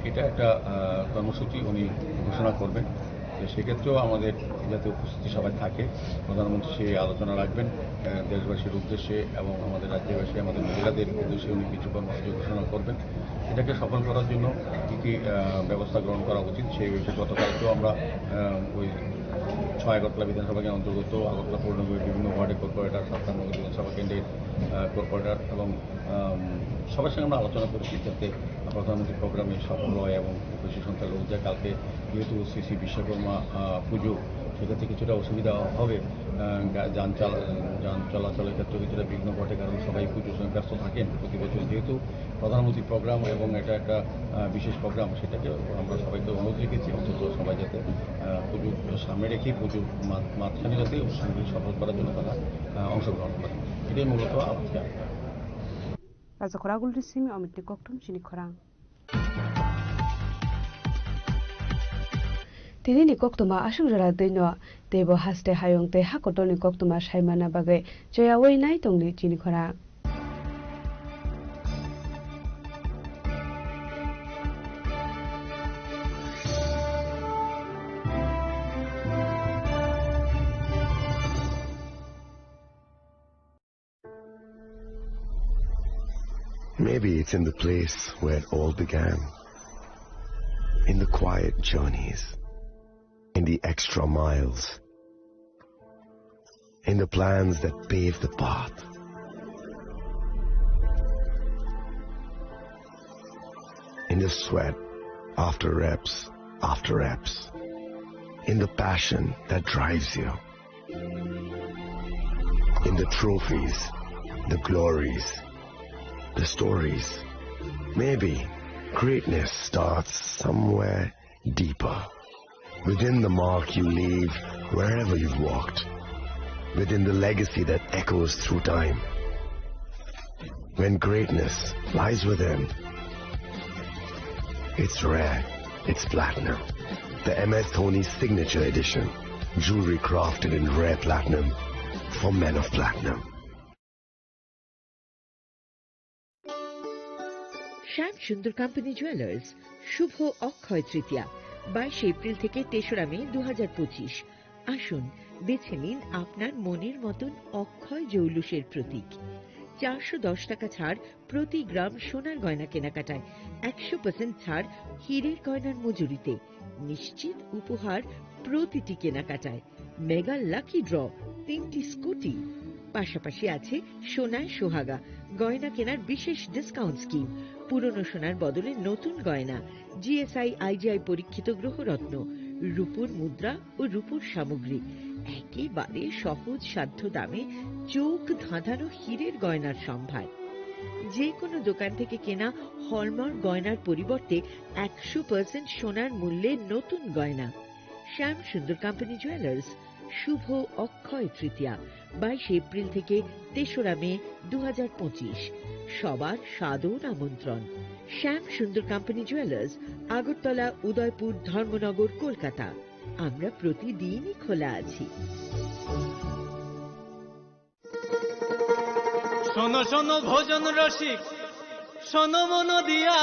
এটা একটা, আহ, কর্মসূচি উনি ঘোষণা করবেন। তো সেক্ষেত্রেও আমাদের যাতে উপস্থিতি সবাই থাকে, প্রধানমন্ত্রী সেই আলোচনা রাখবেন, আহ, দেশবাসীর উদ্দেশ্যে এবং আমাদের রাজ্যবাসী, আমাদের মহিলাদের উদ্দেশ্যে উনি কিছু কর্মসূচি ঘোষণা করবেন। এটাকে সফল করার জন্য কী কী, আহ, ব্যবস্থা গ্রহণ করা উচিত, সেই বিষয়ে গতকালকেও আমরা, আহ, ওই ছয় আগরতলা বিধানসভা কেন্দ্র অন্তর্গত আগরতলা পৌর নিগমের বিভিন্ন ওয়ার্ডের কর্পোরেটর, সাতানব্বই বিধানসভা কেন্দ্রের, আহ, কর্পোরেটর এবং, আহ, সবার সঙ্গে আমরা আলোচনা করেছি যাতে প্রধানমন্ত্রী প্রোগ্রামে সফল হয় এবং বেশি সংখ্যায় লোক যায়। কালকে যেহেতু শ্রী শ্রী বিশ্বকর্মা, আহ, পুজো, সেক্ষেত্রে কিছুটা অসুবিধা হবে। আহ, গা-, যান চালা-, যান চলাচলের ক্ষেত্রে কিছুটা বিঘ্ন ঘটে, কারণ সবাই পুজোর সময় ব্যস্ত থাকেন প্রতি বছর। যেহেতু প্রধানমন্ত্রী প্রোগ্রাম এবং এটা একটা, আহ, বিশেষ প্রোগ্রাম, সেটাকে আমরা সবাইকে অনুরোধ রেখেছি অন্তত সবাই যাতে, আহ, পুজো সামনে রেখে পুজোর মা-, মাঝখানে যাতে অনুষ্ঠানগুলি সফল করার জন্য তারা, আহ, অংশগ্রহণ করেন। এটাই মূলত আজকে আলোচনা। Rajakhor Agulni simi Amitni kokthum chini khorang. Tinini koktwma aswk jora twino, teibo haste hayung tei hakotorni koktwma saimana bagwi cheyaui nai tongdi chini khorang. Maybe it's in the place where it all began. In the quiet journeys, in the extra miles, in the plans that pave the path, in the sweat after reps after reps, in the passion that drives you, in the trophies, the glories, the stories. Maybe greatness starts somewhere deeper, within the mark you leave wherever you've walked, within the legacy that echoes through time. When greatness lies within, it's rare, it's platinum. The M S Dhoni Signature Edition, jewelry crafted in rare platinum for men of platinum. শ্যাম সুন্দর company jewellers, শুভ অক্ষয় তৃতীয়া, বাইশে এপ্রিল থেকে তেসরা মে দু হাজার পঁচিশ। আসুন, বেছে নিন আপনার মনের মতন অক্ষয় জৌলুসের প্রতীক। চারশো দশ টাকা ছাড় প্রতি গ্রাম সোনার গয়না কেনাকাটায়, একশো পার্সেন্ট ছাড় হীরের গয়নার মজুরিতে, নিশ্চিত উপহার প্রতিটি কেনাকাটায়, মেগা লাকি ড্র, তিনটি স্কুটি, পাশাপাশি আছে সোনায় সোহাগা গয়না কেনার বিশেষ ডিসকাউন্ট স্কিম, পুরনো সোনার বদলে নতুন গয়না, জিএসআই আইজিআই পরীক্ষিত গ্রহরত্ন, রূপোর মুদ্রা ও রূপোর সামগ্রী, একেবারে সহজ সাধ্য দামে চোখ ধাঁধানো হীরের গয়নার সম্ভার। যে কোনো দোকান থেকে কেনা হলমার্ক গয়নার পরিবর্তে একশো পার্সেন্ট সোনার মূল্যে নতুন গয়না। শ্যাম সুন্দর কোম্পানি জুয়েলার্স, শুভ অক্ষয় তৃতীয়া, বাইশে এপ্রিল থেকে তেসরা মে দু হাজার পঁচিশ। সবার সাদর আমন্ত্রণ। শ্যাম সুন্দর কোম্পানি জুয়েলার্স, আগরতলা, উদয়পুর, ধর্মনগর, কলকাতা। আমরা প্রতিদিনই খোলা আছি। শোনো শোনো ভোজন রসিক, শোনো মন দিয়া।